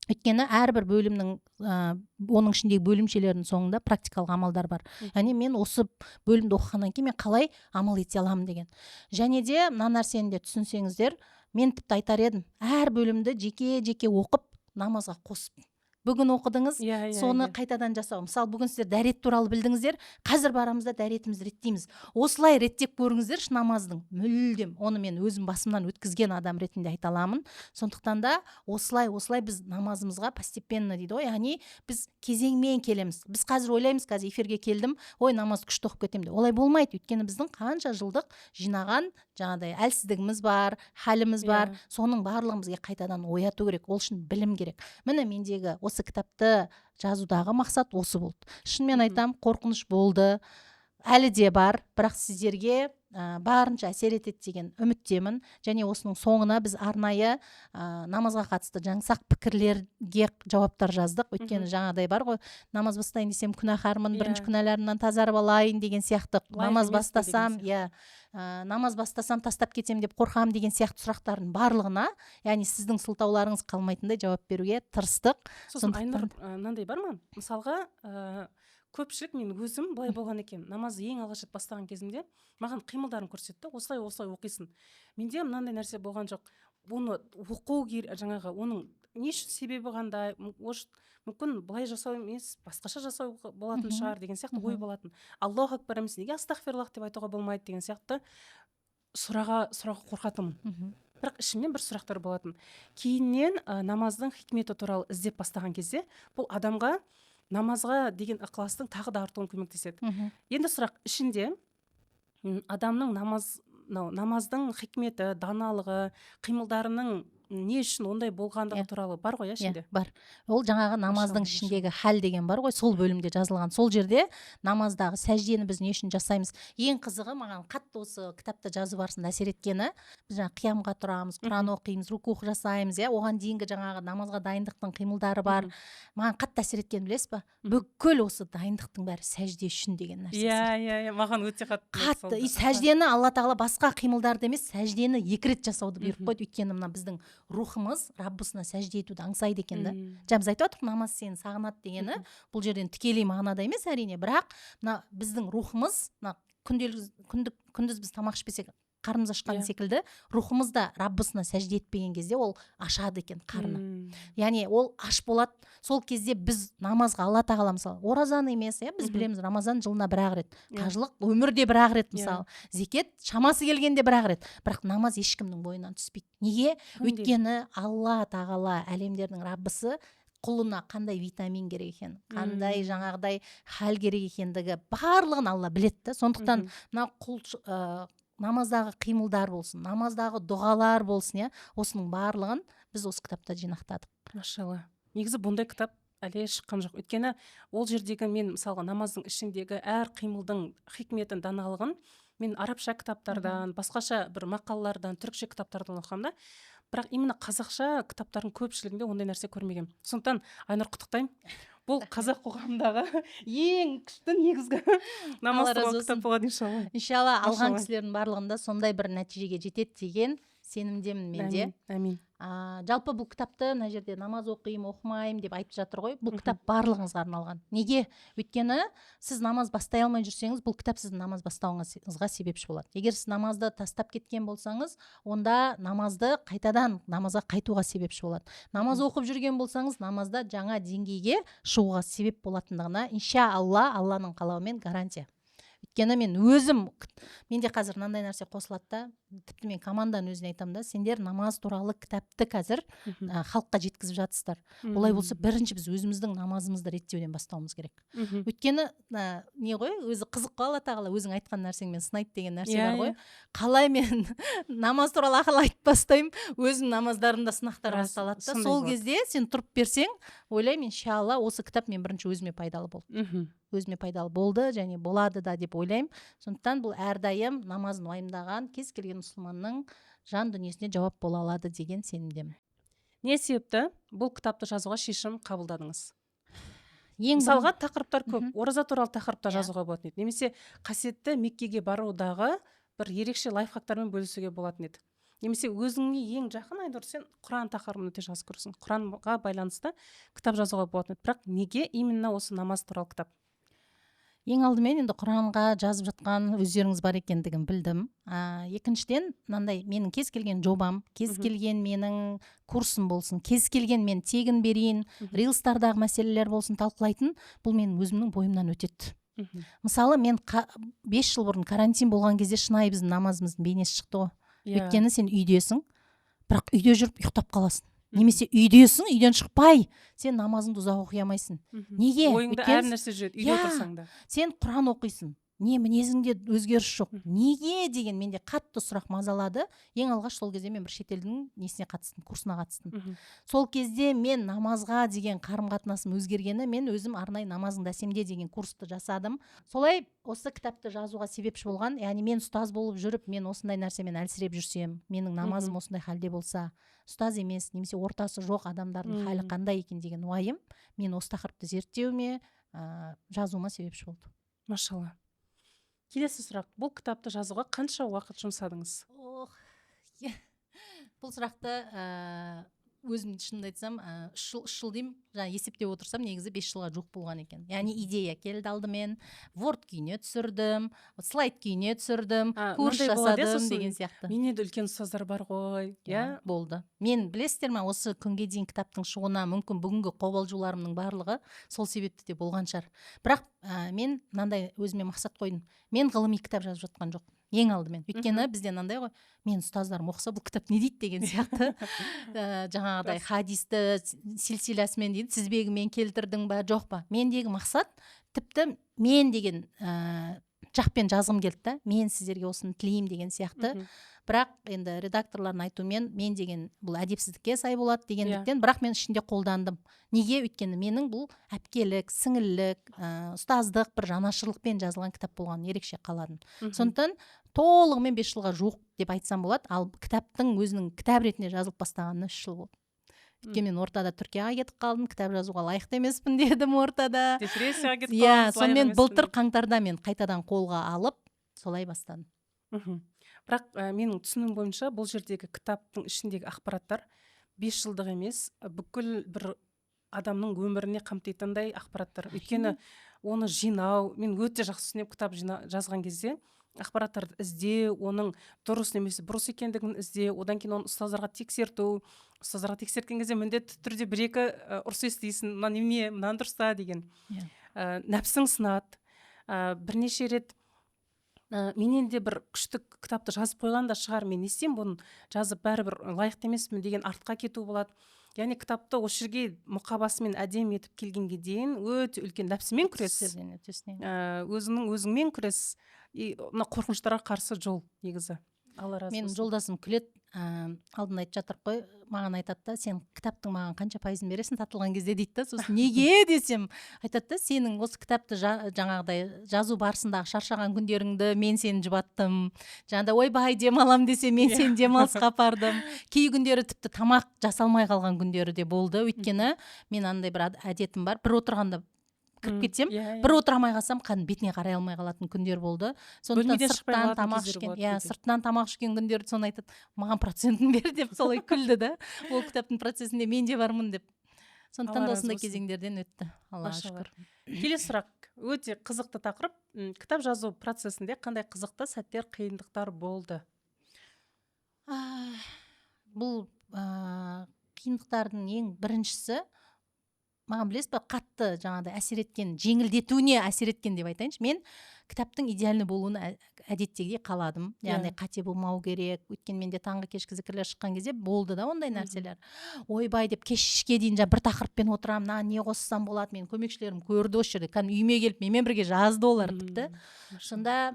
Өйткені әрбір бөлімнің, оның ішіндегі бөлімшелердің соңында практикалық амалдар бар. Яғни мен осы бөлімді оқығаннан кейін мен қалай амал ете аламын деген. Және де мына нәрсені де түсінсеңіздер, мен тіпті айтар едім, әр бөлімді жеке жеке оқып, намазға қосып, бүгін оқыдыңыз, иә иә соны қайтадан жасау. Мысалы, бүгін сіздер дәрет туралы білдіңіздер, қазір барамыз да, дәретімізді реттейміз. Осылай реттеп көріңіздерші намаздың. Мүлдем, оны мен өзім басымнан өткізген адам ретінде айта аламын. Сондықтан да осылай біз намазымызға постепенно дейді ғой, яғни біз кезеңмен келеміз. Біз қазір ойлаймыз, қазір эфирге келдім, ой, намаз күшті оқып кетемін деп. Олай болмайды, өйткені біздің қанша жылдық жинаған жаңағыдай әлсіздігіміз бар, халіміз бар. Соның барлығын бізге қайтадан ояту керек, ол үшін білім керек. Міне, мендегі осы кітапты жазудағы мақсат осы болды. Шынымен айтамын, қорқыныш болды, әлі де бар, бірақ сіздерге Барынша әсер етеді деген үміттемін. Және осының соңына біз арнайы намазға қатысты жаңсақ пікірлерге жауаптар жаздық. Өйткені жаңағыдай бар ғой, намаз бастайын десем, күнәһармын, бірінші күнәларымнан тазарып алайын деген сияқты, лайық намаз емеспін деген бастасам, сияқты. Иә, намаз бастасам, тастап кетемін деп қорқамын деген сияқты сұрақтардың барлығына, яғни сіздің сылтауларыңыз қалмайтындай жауап беруге тырыстық. Сосын, Сондықтан Айнұр, мынандай бар ма, мысалға, көпшілік, мен өзім былай болған екен, намазды ең алғаш рет бастаған кезімде маған қимылдарын көрсетті: осылай, осылай оқисың. Менде мынандай нәрсе болған жоқ, оны оқу жаңағы оның не үшін, себебі қандай, может, мүмкін, былай жасау емес, басқаша жасау болатын шығар деген сияқты ой болатын. Аллаху акбар емес, неге астағфируллах деп айтуға болмайды деген сияқты сұрауға қорқатынмын. Бірақ ішімнен бір сұрақтар болатын. Кейіннен намаздың хикметі туралы іздеп бастаған кезде, бұл адамға намазға деген ықыластың тағы да артуына көмектеседі. Енді сұрақ: ішінде адамның намаз, мынау намаздың хикметі, даналығы, қимылдарының не үшін ондай болғандығы туралы бар ғой, иә, Иә, ішінде? Бар. Ол жаңағы намаздың Машалла. ішіндегі хәл деген бар ғой, сол бөлімде жазылған. Сол жерде намаздағы сәждені біз не үшін жасаймыз. Ең қызығы, маған қатты осы кітапта жазу барысында әсер еткені, біз жаңағы қиямға тұрамыз, құран оқимыз, рукух жасаймыз, иә, оған дейінгі жаңағы намазға дайындықтың қимылдары бар. Маған қатты әсер еткені, білесіз ба, бүкіл осы дайындықтың бәрі сәжде үшін деген нәрсе. Иә, иә, иә, маған өте қатты ұнады Қатты. сол И да. сәждені Алла тағала басқа қимылдарды емес, сәждені екі рет жасауды бұйырып Мхм. қойды. Өйткені мына біздің рухымыз Раббысына сәжде етуді аңсайды екен да. Жаңа біз айтып жатырмық, намаз сені сағынады дегені, бұл жерден тікелей мағынада емес, әрине, бірақ мына біздің рухымыз, мына күнделік, күндік, күндіз біз тамақ ішпесек, қарнымыз ашқан секілді, рухымыз да Раббысына сәжде етпеген кезде ол ашады екен қарны. Яғни ол аш болады. Сол кезде біз намазға Алла тағала, мысалы, оразаны емес, иә, біз білеміз, рамазан жылына бір ақ рет, қажылық өмірде бір ақ рет, мысалы, зекет шамасы келгенде бір ақ рет, бірақ намаз ешкімнің бойынан түспейді. Неге? Күнде. Өйткені Алла тағала, әлемдердің Раббысы, құлына қандай витамин керек екенін, қандай жаңағыдай хал керек екендігі, барлығын Алла біледі да. Сондықтан мына құл намаздағы қимылдар болсын, намаздағы дұғалар болсын, иә, осының барлығын біз осы кітапта жинақтадық. Машалла. Негізі бұндай кітап әлі шыққан жоқ. Өйткені ол жердегі мен, мысалға, намаздың ішіндегі әр қимылдың хикметін, даналығын мен арабша кітаптардан, басқаша бір мақалалардан, түрікше кітаптардан оқығанмын да, бірақ именно қазақша кітаптардың көпшілігінде ондай нәрсе көрмегенмін. Сондықтан, Айнұр, құттықтаймын, бұл қазақ қоғамындағы ең күшті негізгі намаз Алла разы туралы кітап болсын. болады, иншалла. Иншалла, алған Машалла. кісілердің барлығында сондай бір нәтижеге жетеді деген сенімдемін мен де. Әмин, әмин. Жалпы бұл кітапты, мына жерде намаз оқимын, оқымаймын деп айтып жатыр ғой, бұл кітап барлығыңызға арналған. Неге? Өйткені сіз намаз бастай алмай жүрсеңіз, бұл кітап сіздің намаз бастауыңызға себепші болады. Егер сіз намазды тастап кеткен болсаңыз, онда намазды қайтадан, намазға қайтуға себепші болады. Намаз оқып жүрген болсаңыз, намазда жаңа деңгейге шығуға себеп болатындығына, инша Алла, Алланың қалауымен, гарантия. Өйткені мен өзім, менде қазір мынандай нәрсе қосылады да, тіпті мен команданың өзіне айтамын да: сендер намаз туралы кітапты қазір халыққа жеткізіп жатырсыздар, олай болса, бірінші біз өзіміздің намазымызды реттеуден бастауымыз керек. Өйткені не ғой, өзі қызық қой, Алла тағала өзің айтқан нәрсеңмен сынайды деген нәрсе бар ғой. Қалай мен намаз туралы ақыл айтып бастаймын, өзім намаздарымда сынақтар Рас, басталады да. сондай Сол болады. кезде сен тұрып берсең, ойлаймын, иншалла, осы кітап мен бірінші өзіме пайдалы болды, өзіме пайдалы болды және болады да деп ойлаймын. Сондықтан бұл әрдайым намазын уайымдаған кез келген мұсылманның жан дүниесіне жауап бола алады деген сенімдемін. Не себепті бұл кітапты жазуға шешім қабылдадыңыз? Ең Мысалға, тақырыптар көп, ораза туралы тақырыпта жазуға болатын еді немесе қасиетті Меккеге барудағы бір ерекше лайфхактармен бөлісуге болатын еді, немесе өзіңе ең жақын, Айнұр, сен Құран тақырыбын өте жақсы көресің, Құранға байланысты кітап жазуға болатын еді. Бірақ неге именно осы намаз туралы кітап? Ең алдымен енді Құранға жазып жатқан өздеріңіз бар екендігін білдім. Екіншіден, мынандай: менің кез келген жобам, кез келген менің курсым болсын, кез келген мен тегін берейін, рилстардағы мәселелер болсын талқылайтын, бұл менің өзімнің бойымнан өтеді. Мысалы, мен 5 жыл бұрын карантин болған кезде шынайы біздің намазымыздың бейнесі шықты ғой. Өйткені сен үйдесің, бірақ үйде жүріп ұйықтап қаласың, немесе үйдесің, үйден шықпай сен намазыңды ұзақ оқи алмайсың. Неге? Ойыңда Өйткені әр нәрсе жүреді үйде Иә. отырсаң да. Сен Құран оқисың. Не мінезіңде өзгеріс жоқ, неге деген менде қатты сұрақ мазалады. Ең алғаш сол кезде мен бір шетелдің несіне қатыстым, курсына қатыстым. Сол кезде мен намазға деген қарым қатынасым өзгергені, мен өзім арнайы «Намазыңды әсемде» деген курсты жасадым. Солай осы кітапты жазуға себепші болған, яғни мен ұстаз болып жүріп, мен осындай нәрсемен әлсіреп жүрсем, менің намазым осындай халде болса, ұстаз емес немесе ортасы жоқ адамдардың халі қандай екен деген уайым мен осы тақырыпты зерттеуіме, жазуыма себепші болды. Машалла. Келесі сұрақ: бұл кітапты жазуға қанша уақыт жұмсадыңыз? Ох, бұл сұрақты өзім, шынымды айтсам, 3 жыл, 3 жыл деймін. Жаңа есептеп отырсам, негізі 5 жылға жуық болған екен. Яғни идея келді алдымен, Word күйіне түсірдім, слайд күйіне түсірдім, курс мынандай болады, иә, жасадым сосын деген сияқты. Менен де үлкен ұстаздар бар ғой, иә. Болды. Мен, білесіздер ма, осы күнге дейін кітаптың шығуына мүмкін бүгінгі қобалжуларымның барлығы сол себепті де болған шығар. Бірақ мен мынандай өзіме мақсат қойдым: мен ғылыми кітап жазып жатқан жоқпын ең алдымен. Өйткені бізде мынандай ғой, мен ұстаздарым оқыса, бұл кітап не дейді деген сияқты. Жаңағыдай хадисті силсиласымен дейді, тізбегімен келтірдің ба, жоқ па. Мендегі мақсат, тіпті мен деген жақпен жазғым келді да, мен сіздерге осыны тілеймін деген сияқты. Бірақ енді редакторлардың айтуымен, мен деген бұл әдепсіздікке сай болады дегендіктен, бірақ мен ішінде қолдандым. Неге? Өйткені менің бұл әпкелік, сіңілілік, ұстаздық бір жанашырлықпен жазылған кітап болғанын ерекше қаладым. Сондықтан толығымен 5 жылға жуық деп айтсам болады. Ал кітаптың өзінің кітап ретінде жазылып бастағанына 3 жыл болды. Өйткені мен ортада Түркияға кетіп қалдым, кітап жазуға лайықты емеспін дедім ортада. Депрессияға кетіп иә қалдыңыз, лайық сонымен емеспін былтыр деп. Қаңтарда мен қайтадан қолға алып, солай бастадым. Бірақ менің түсінігім бойынша, бұл жердегі кітаптың ішіндегі ақпараттар 5 жылдық емес, бүкіл бір адамның өміріне қамтитындай ақпараттар. Өйткені оны жинау, мен өте жақсы түсінемін, кітап жазған кезде ақпараттарды іздеу, оның дұрыс немесе бұрыс екендігін іздеу, одан кейін оны ұстаздарға тексерту. Ұстаздарға тексерткен кезде міндетті түрде бір екі ұрыс естисің: мына немене, мынаны дұрыста деген. Нәпсің сынады. Бірнеше рет менен де бір күшті кітапты жазып қойған да шығар, мен не істеймін бұны жазып, бәрібір лайықты емеспін деген артқа кету болады. Яғни кітапты осы жерге мұқабасымен әдемі етіп келгенге дейін өте үлкен нәпсімен күрес, Сізден өтесіне. Өзіңнің өзіңмен күрес и мына қорқыныштарға қарсы жол негізі. Алла разы Менің болсын. жолдасым күледі, алдында айтып жатыр қой, маған айтады да: «Сен кітаптың маған қанша пайызын бересің сатылған кезде?» – дейді да. Сосын «Неге?» десем, айтады да: «Сенің осы кітапты жаңағыдай жазу барысындағы шаршаған күндеріңді мен сені жұбаттым, жаңағыдай ойбай, демалам десе, мен сені демалысқа апардым». Кей күндері тіпті тамақ жасалмай қалған күндері де болды. Өйткені мен андай бір әдетім бар, бір отырғанда кіріп кетсем, иә, иә. бір отыра алмай қалсам, кәдімгі бетіне қарай алмай қалатын күндер болды. Сондықтан Бөлмеден шықпай сырттан қалатын тамақ кездер ішкен, болады иә, кейде. сыртынан тамақ ішкен күндері. Соны айтады: «Маған процентін бер», – деп солай күлді да, ол кітаптың процесінде мен де бармын деп. Сондықтан Алла да разы осындай болсын. кезеңдерден өтті, Аллаға Машалла. шүкір. Келесі сұрақ өте қызықты тақырып. Кітап жазу процесінде қандай қызықты сәттер, қиындықтар болды? Бұл қиындықтардың ең біріншісі, маған, білесіз ба, қатты жаңағыдай әсер еткен, жеңілдетуіне әсер еткен деп айтайыншы, мен кітаптың идеальный болуын әдеттегідей қаладым. Яғни қате болмау керек. Өйткені менде таңғы, кешкі зікірлер шыққан кезде болды да ондай нәрселер. Ойбай деп кешке дейін жаңа бір тақырыппен отырамын, мына не қоссам болады. Менің көмекшілерім көрді осы жерде, кәдімгі үйіме келіп, менімен бірге жазды олар тіпті. Сонда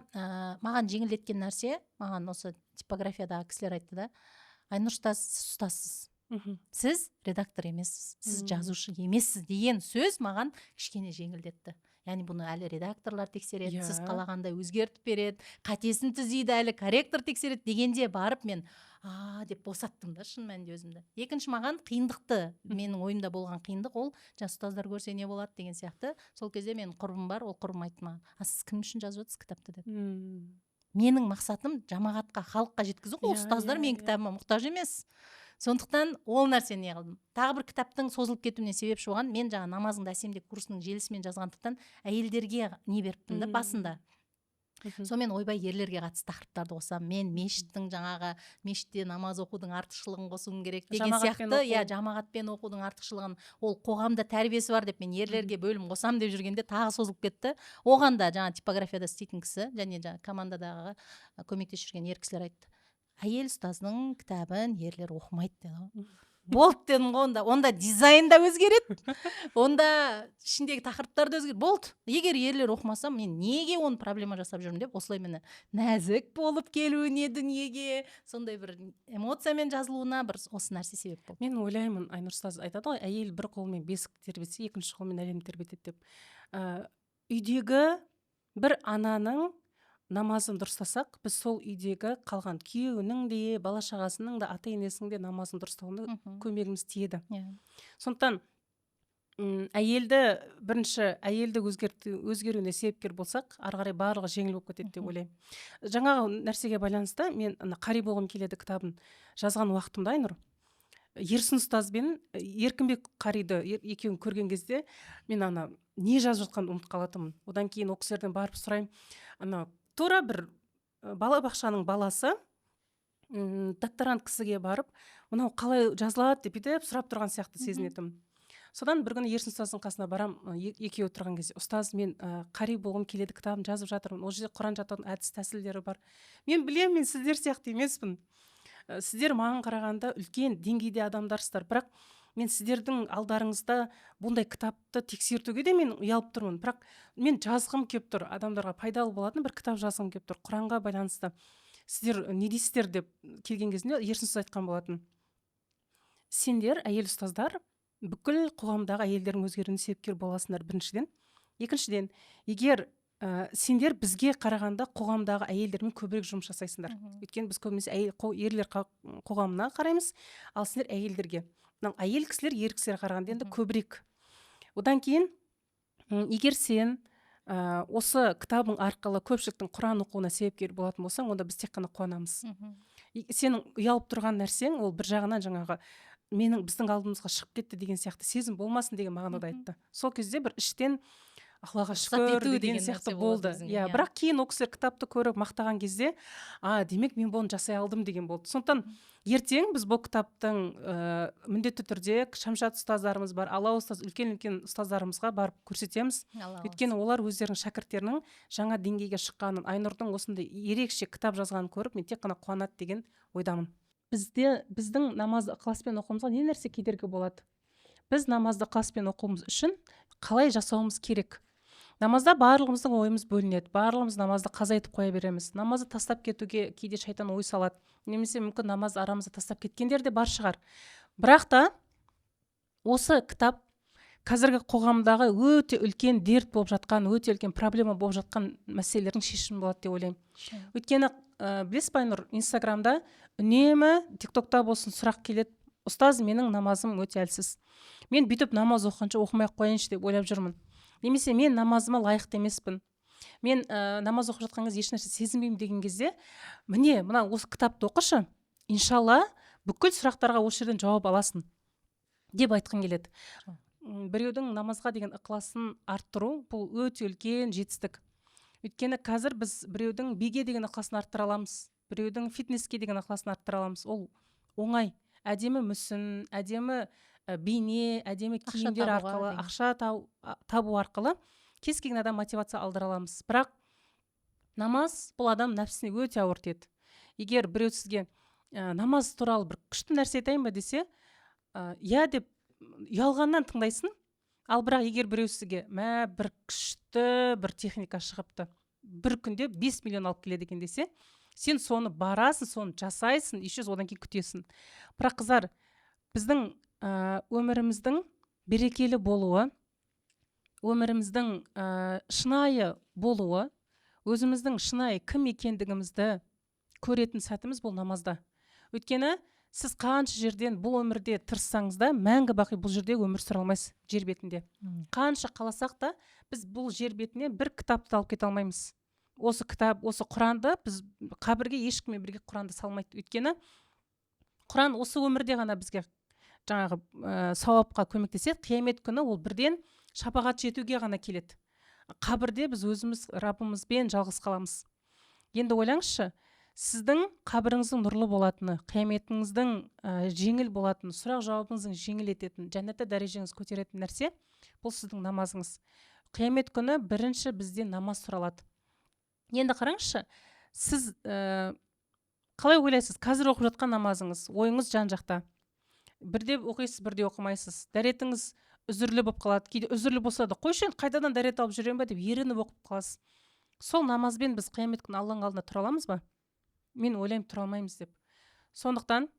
маған жеңілдеткен нәрсе, маған осы типографиядағы кісілер айтты да: «Айнұр ұстаз, сіз ұстазсыз, сіз редактор емессіз, сіз жазушы емессіз», – деген сөз маған кішкене жеңілдетті. Яғни бұны әлі редакторлар тексереді, сіз қалағандай өзгертіп береді, қатесін түзейді, әлі корректор тексереді дегенде барып мен «а» деп босаттым да шын мәнінде өзімді. Екінші маған қиындықты, менің ойымда болған қиындық, ол жаңа ұстаздар көрсе не болады деген сияқты. Сол кезде менің құрбым бар, ол құрбым айтты маған: «А сіз кім үшін жазып жатырсыз кітапты?» – деді. Менің мақсатым жамағатқа, халыққа жеткізу ғой, ол ұстаздар менің кітабыма мұқтаж емес. Сондықтан ол нәрсені не қылдым. Тағы бір кітаптың созылып кетуіне себепші болған, мен жаңа «Намазыңды әсемде» курсының желісімен жазғандықтан, әйелдерге не беріппін да басында. Сонымен, ойбай, ерлерге қатысты тақырыптарды қосамын мен, мешіттің, жаңағы мешітте намаз оқудың артықшылығын қосуым керек деген Жамағатпен сияқты. Иә, оқу. Жамағатпен оқудың артықшылығын, ол қоғамда тәрбиесі бар деп, мен ерлерге бөлім қосамын деп жүргенде тағы созылып кетті. Оған да жаңа типографияда істейтін кісі және жаңа командадағы көмектесіп жүрген ер кісілер айтты: «Әйел ұстаздың кітабын ерлер оқымайды», – деді ғой. Болды дедім ғой. Онда дизайн да өзгереді, онда ішіндегі тақырыптар да өзгереді. Болды, егер ерлер оқымаса, мен неге оны проблема жасап жүрмін деп, осылай, міне, нәзік болып келуіне, дүниеге сондай бір эмоциямен жазылуына бір осы нәрсе себеп болды. Мен ойлаймын, Айнұр ұстаз айтады ғой, әйел бір қолымен бесік тербетсе, екінші қолымен әлемді тербетеді деп. Үйдегі бір ананың намазын дұрыстасақ, біз сол үйдегі қалған күйеуінің де, бала шағасының да, ата енесінің де намазын дұрыстауына көмегіміз тиеді. Сондықтан әйелді, бірінші әйелді өзгеруіне себепкер болсақ, ары қарай барлығы жеңіл болып кетеді деп ойлаймын. Жаңағы нәрсеге байланысты мен ана «Қари болғым келеді» кітабын жазған уақытымда, Айнұр, Ерсін ұстаз бен Еркінбек қариды екеуін көрген кезде мен ана не жазып жатқанымды ұмытып қалатынмын. Одан кейін ол кісілерден барып сұраймын. Ана тура бір балабақшаның баласы докторант кісіге барып, мынау қалай жазылады деп бүйтіп сұрап тұрған сияқты сезінетінмін. Содан бір күні Ерсін ұстаздың қасына барам, екеуі отырған кезде: «Ұстаз, мен «Қари болғым келеді» кітабын жазып жатырмын, ол жерде Құран жаттаудың әдіс тәсілдері бар. Мен білемін, мен сіздер сияқты емеспін. Сіздер маған қарағанда үлкен деңгейде адамдарсыздар, бірақ мен сіздердің алдарыңызда бұндай кітапты тексертуге де мен ұялып тұрмын. Бірақ мен жазғым келіп тұр, адамдарға пайдалы болатын бір кітап жазғым келіп тұр Құранға байланысты. Сіздер не дейсіздер?» — деп келген кезінде Ерсін ұстаз айтқан болатын: «Сендер, әйел ұстаздар, бүкіл қоғамдағы әйелдердің өзгеруіне себепкер боласыңдар біріншіден. Екіншіден, егер сендер бізге қарағанда қоғамдағы әйелдермен көбірек жұмыс жасайсыңдар. Өйткені біз көбінесе әйел, ерлер қоғамына қараймыз, ал сендер әйелдерге. Мынау әйел кісілер ер кісілерге қарағанда енді көбірек. Одан кейін егер сен осы кітабың арқылы көпшіліктің Құран оқуына себепкер болатын болсаң, онда біз тек қана қуанамыз. Сенің ұялып тұрған нәрсең ол бір жағынан жаңағы менің біздің алдымызға шығып кетті деген сияқты сезім болмасын» деген мағынада айтты. Сол кезде бір іштен Аллаға Рұқсат шүкір ету деген деген сияқты нәрсе болады болды. өзіңе, Иә, иә. бірақ кейін ол кісілер кітапты көріп мақтаған кезде, а, демек, мен бұны жасай алдым деген болды. Сондықтан ертең біз бұл кітаптың міндетті түрде Шамшат ұстаздарымыз бар, Алла ұстаз, үлкен үлкен ұстаздарымызға барып көрсетеміз. Алла. Өйткені олар өздерінің шәкірттерінің жаңа деңгейге шыққанын, Айнұрдың осындай ерекше кітап жазғанын көріп, мен тек қана қуанады деген ойдамын. Бізде, біздің намазды ықыласпен оқуымызға не нәрсе кедергі болады? Біз намазды ықыласпен оқуымыз үшін қалай жасауымыз керек? Намазда барлығымыздың ойымыз бөлінеді, барлығымыз намазды қаза етіп қоя береміз. Намазды тастап кетуге кейде шайтан ой салады, немесе мүмкін намаз арамызда тастап кеткендер де бар шығар. Бірақ та осы кітап қазіргі қоғамдағы өте үлкен дерт болып жатқан, өте үлкен проблема болып жатқан мәселелердің шешімі болады деп ойлаймын. Өйткені білесіз бе, Айнұр, Инстаграмда үнемі, Тиктокта болсын, сұрақ келеді: «Ұстаз, менің намазым өте әлсіз, мен бүйтіп намаз оқығанша оқымай ақ қояйыншы деп ойлап жүрмін», немесе «Мен намазыма лайықты емеспін, мен намаз оқып жатқан кезде ешнәрсе сезінбеймін» деген кезде, міне, мына осы кітапты оқышы, иншалла, бүкіл сұрақтарға осы жерден жауап аласың деп айтқым келеді. Біреудің намазға деген ықыласын арттыру — бұл өте үлкен жетістік. Өйткені қазір біз біреудің биге деген ықыласын арттыра аламыз, біреудің фитнеске деген ықыласын арттыра аламыз. Ол оңай, әдемі мүсін, әдемі бейне, әдемі Ақша киімдер табуға арқылы, деген. Ақша табу арқылы кез келген адам мотивация алдыра аламыз. Бірақ намаз бұл адам нәпсісіне өте ауыр тиеді. Егер біреу сізге намаз туралы бір күшті нәрсе айтайын ба десе, иә деп ұялғаннан тыңдайсың. Ал бірақ егер біреу сізге: «Мә, бір күшті бір техника шығыпты, бір күнде 5 миллион алып келеді екен» десе, сен соны барасың, соны жасайсың, еще одан кейін күтесің. Бірақ, қыздар, біздің өміріміздің берекелі болуы, өміріміздің шынайы болуы, өзіміздің шынайы кім екендігімізді көретін сәтіміз бұл намазда. Өйткені сіз қанша жерден бұл өмірде тырыссаңыз да, мәңгі бақи бұл жерде өмір сүре алмайсыз, жер бетінде. Қанша қаласақ та, біз бұл жер бетіне бір кітапты алып кете алмаймыз. Осы кітап, осы Құранды біз қабірге ешкіммен бірге Құранды салмайды. Өйткені Құран осы өмірде ғана бізге жаңағы сауапқа көмектеседі. Қиямет күні ол бірден шапағат жетуге ғана келеді. Қабірде біз өзіміз Раббымызбен жалғыз қаламыз. Енді ойлаңызшы, сіздің қабіріңіздің нұрлы болатыны, қияметіңіздің жеңіл болатыны, сұрақ жауабыңыздың жеңіл ететін, жәннатта дәрежеңізді көтеретін нәрсе бұл сіздің намазыңыз. Қиямет күні бірінші бізден намаз сұралады. Енді қараңызшы, сіз қалай ойлайсыз, қазір оқып жатқан намазыңыз, ойыңыз жан жақта. Бірде оқисыз, бірде оқымайсыз. Дәретіңіз үзірлі болып қалады. Кейде үзірлі болса да, қойшы енді, қайтадан дәрет алып жүремін ба деп ерініп оқып қаласыз. Сол намазбен біз қиямет күні Алланың алдында тұра аламыз ба? Мен ойлаймын, тұра алмаймыз деп. Сондықтан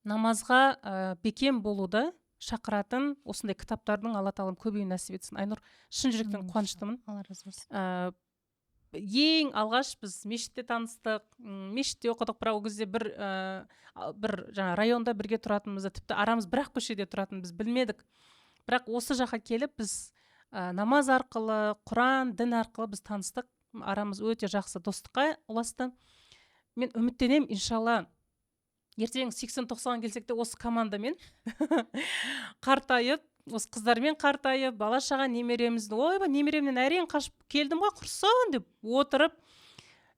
намазға бекем болуды шақыратын осындай кітаптардың Алла тағалам көбеюін нәсіп етсін. Айнұр, шын жүректен қуаныштымын. Алла разы болсын. Ең алғаш біз мешітте таныстық, мешітте оқыдық, бірақ ол кезде бір жаңа районда бірге тұратынымызды, тіпті арамыз бір ақ көшеде тұратынын біз білмедік. Бірақ осы жаққа келіп біз намаз арқылы, Құран, дін арқылы біз таныстық. Арамыз өте жақсы достыққа ұласты. Мен үміттенемін, иншалла, ертең 80-90-ға келсек те, осы командамен қартайып, осы қыздармен қартайып, бала шаға немеремізді, ойбай, немеремнен әрең қашып келдім ғой, құрсын деп отырып,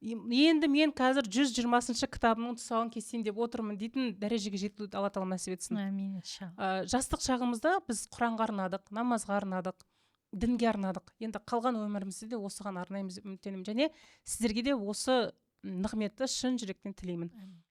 енді мен қазір 120-шы кітабымның тұсауын кесейін деп отырмын дейтін дәрежеге жетуді Алла тағала нәсіп етсін. Әмин, иншалла. Жастық шағымызда біз Құранға арнадық, намазға арнадық, дінге арнадық. Енді қалған өмірімізді де осыған арнаймыз деп үміттенемін және сіздерге де осы нығметті шын жүректен тілеймін. Әмин.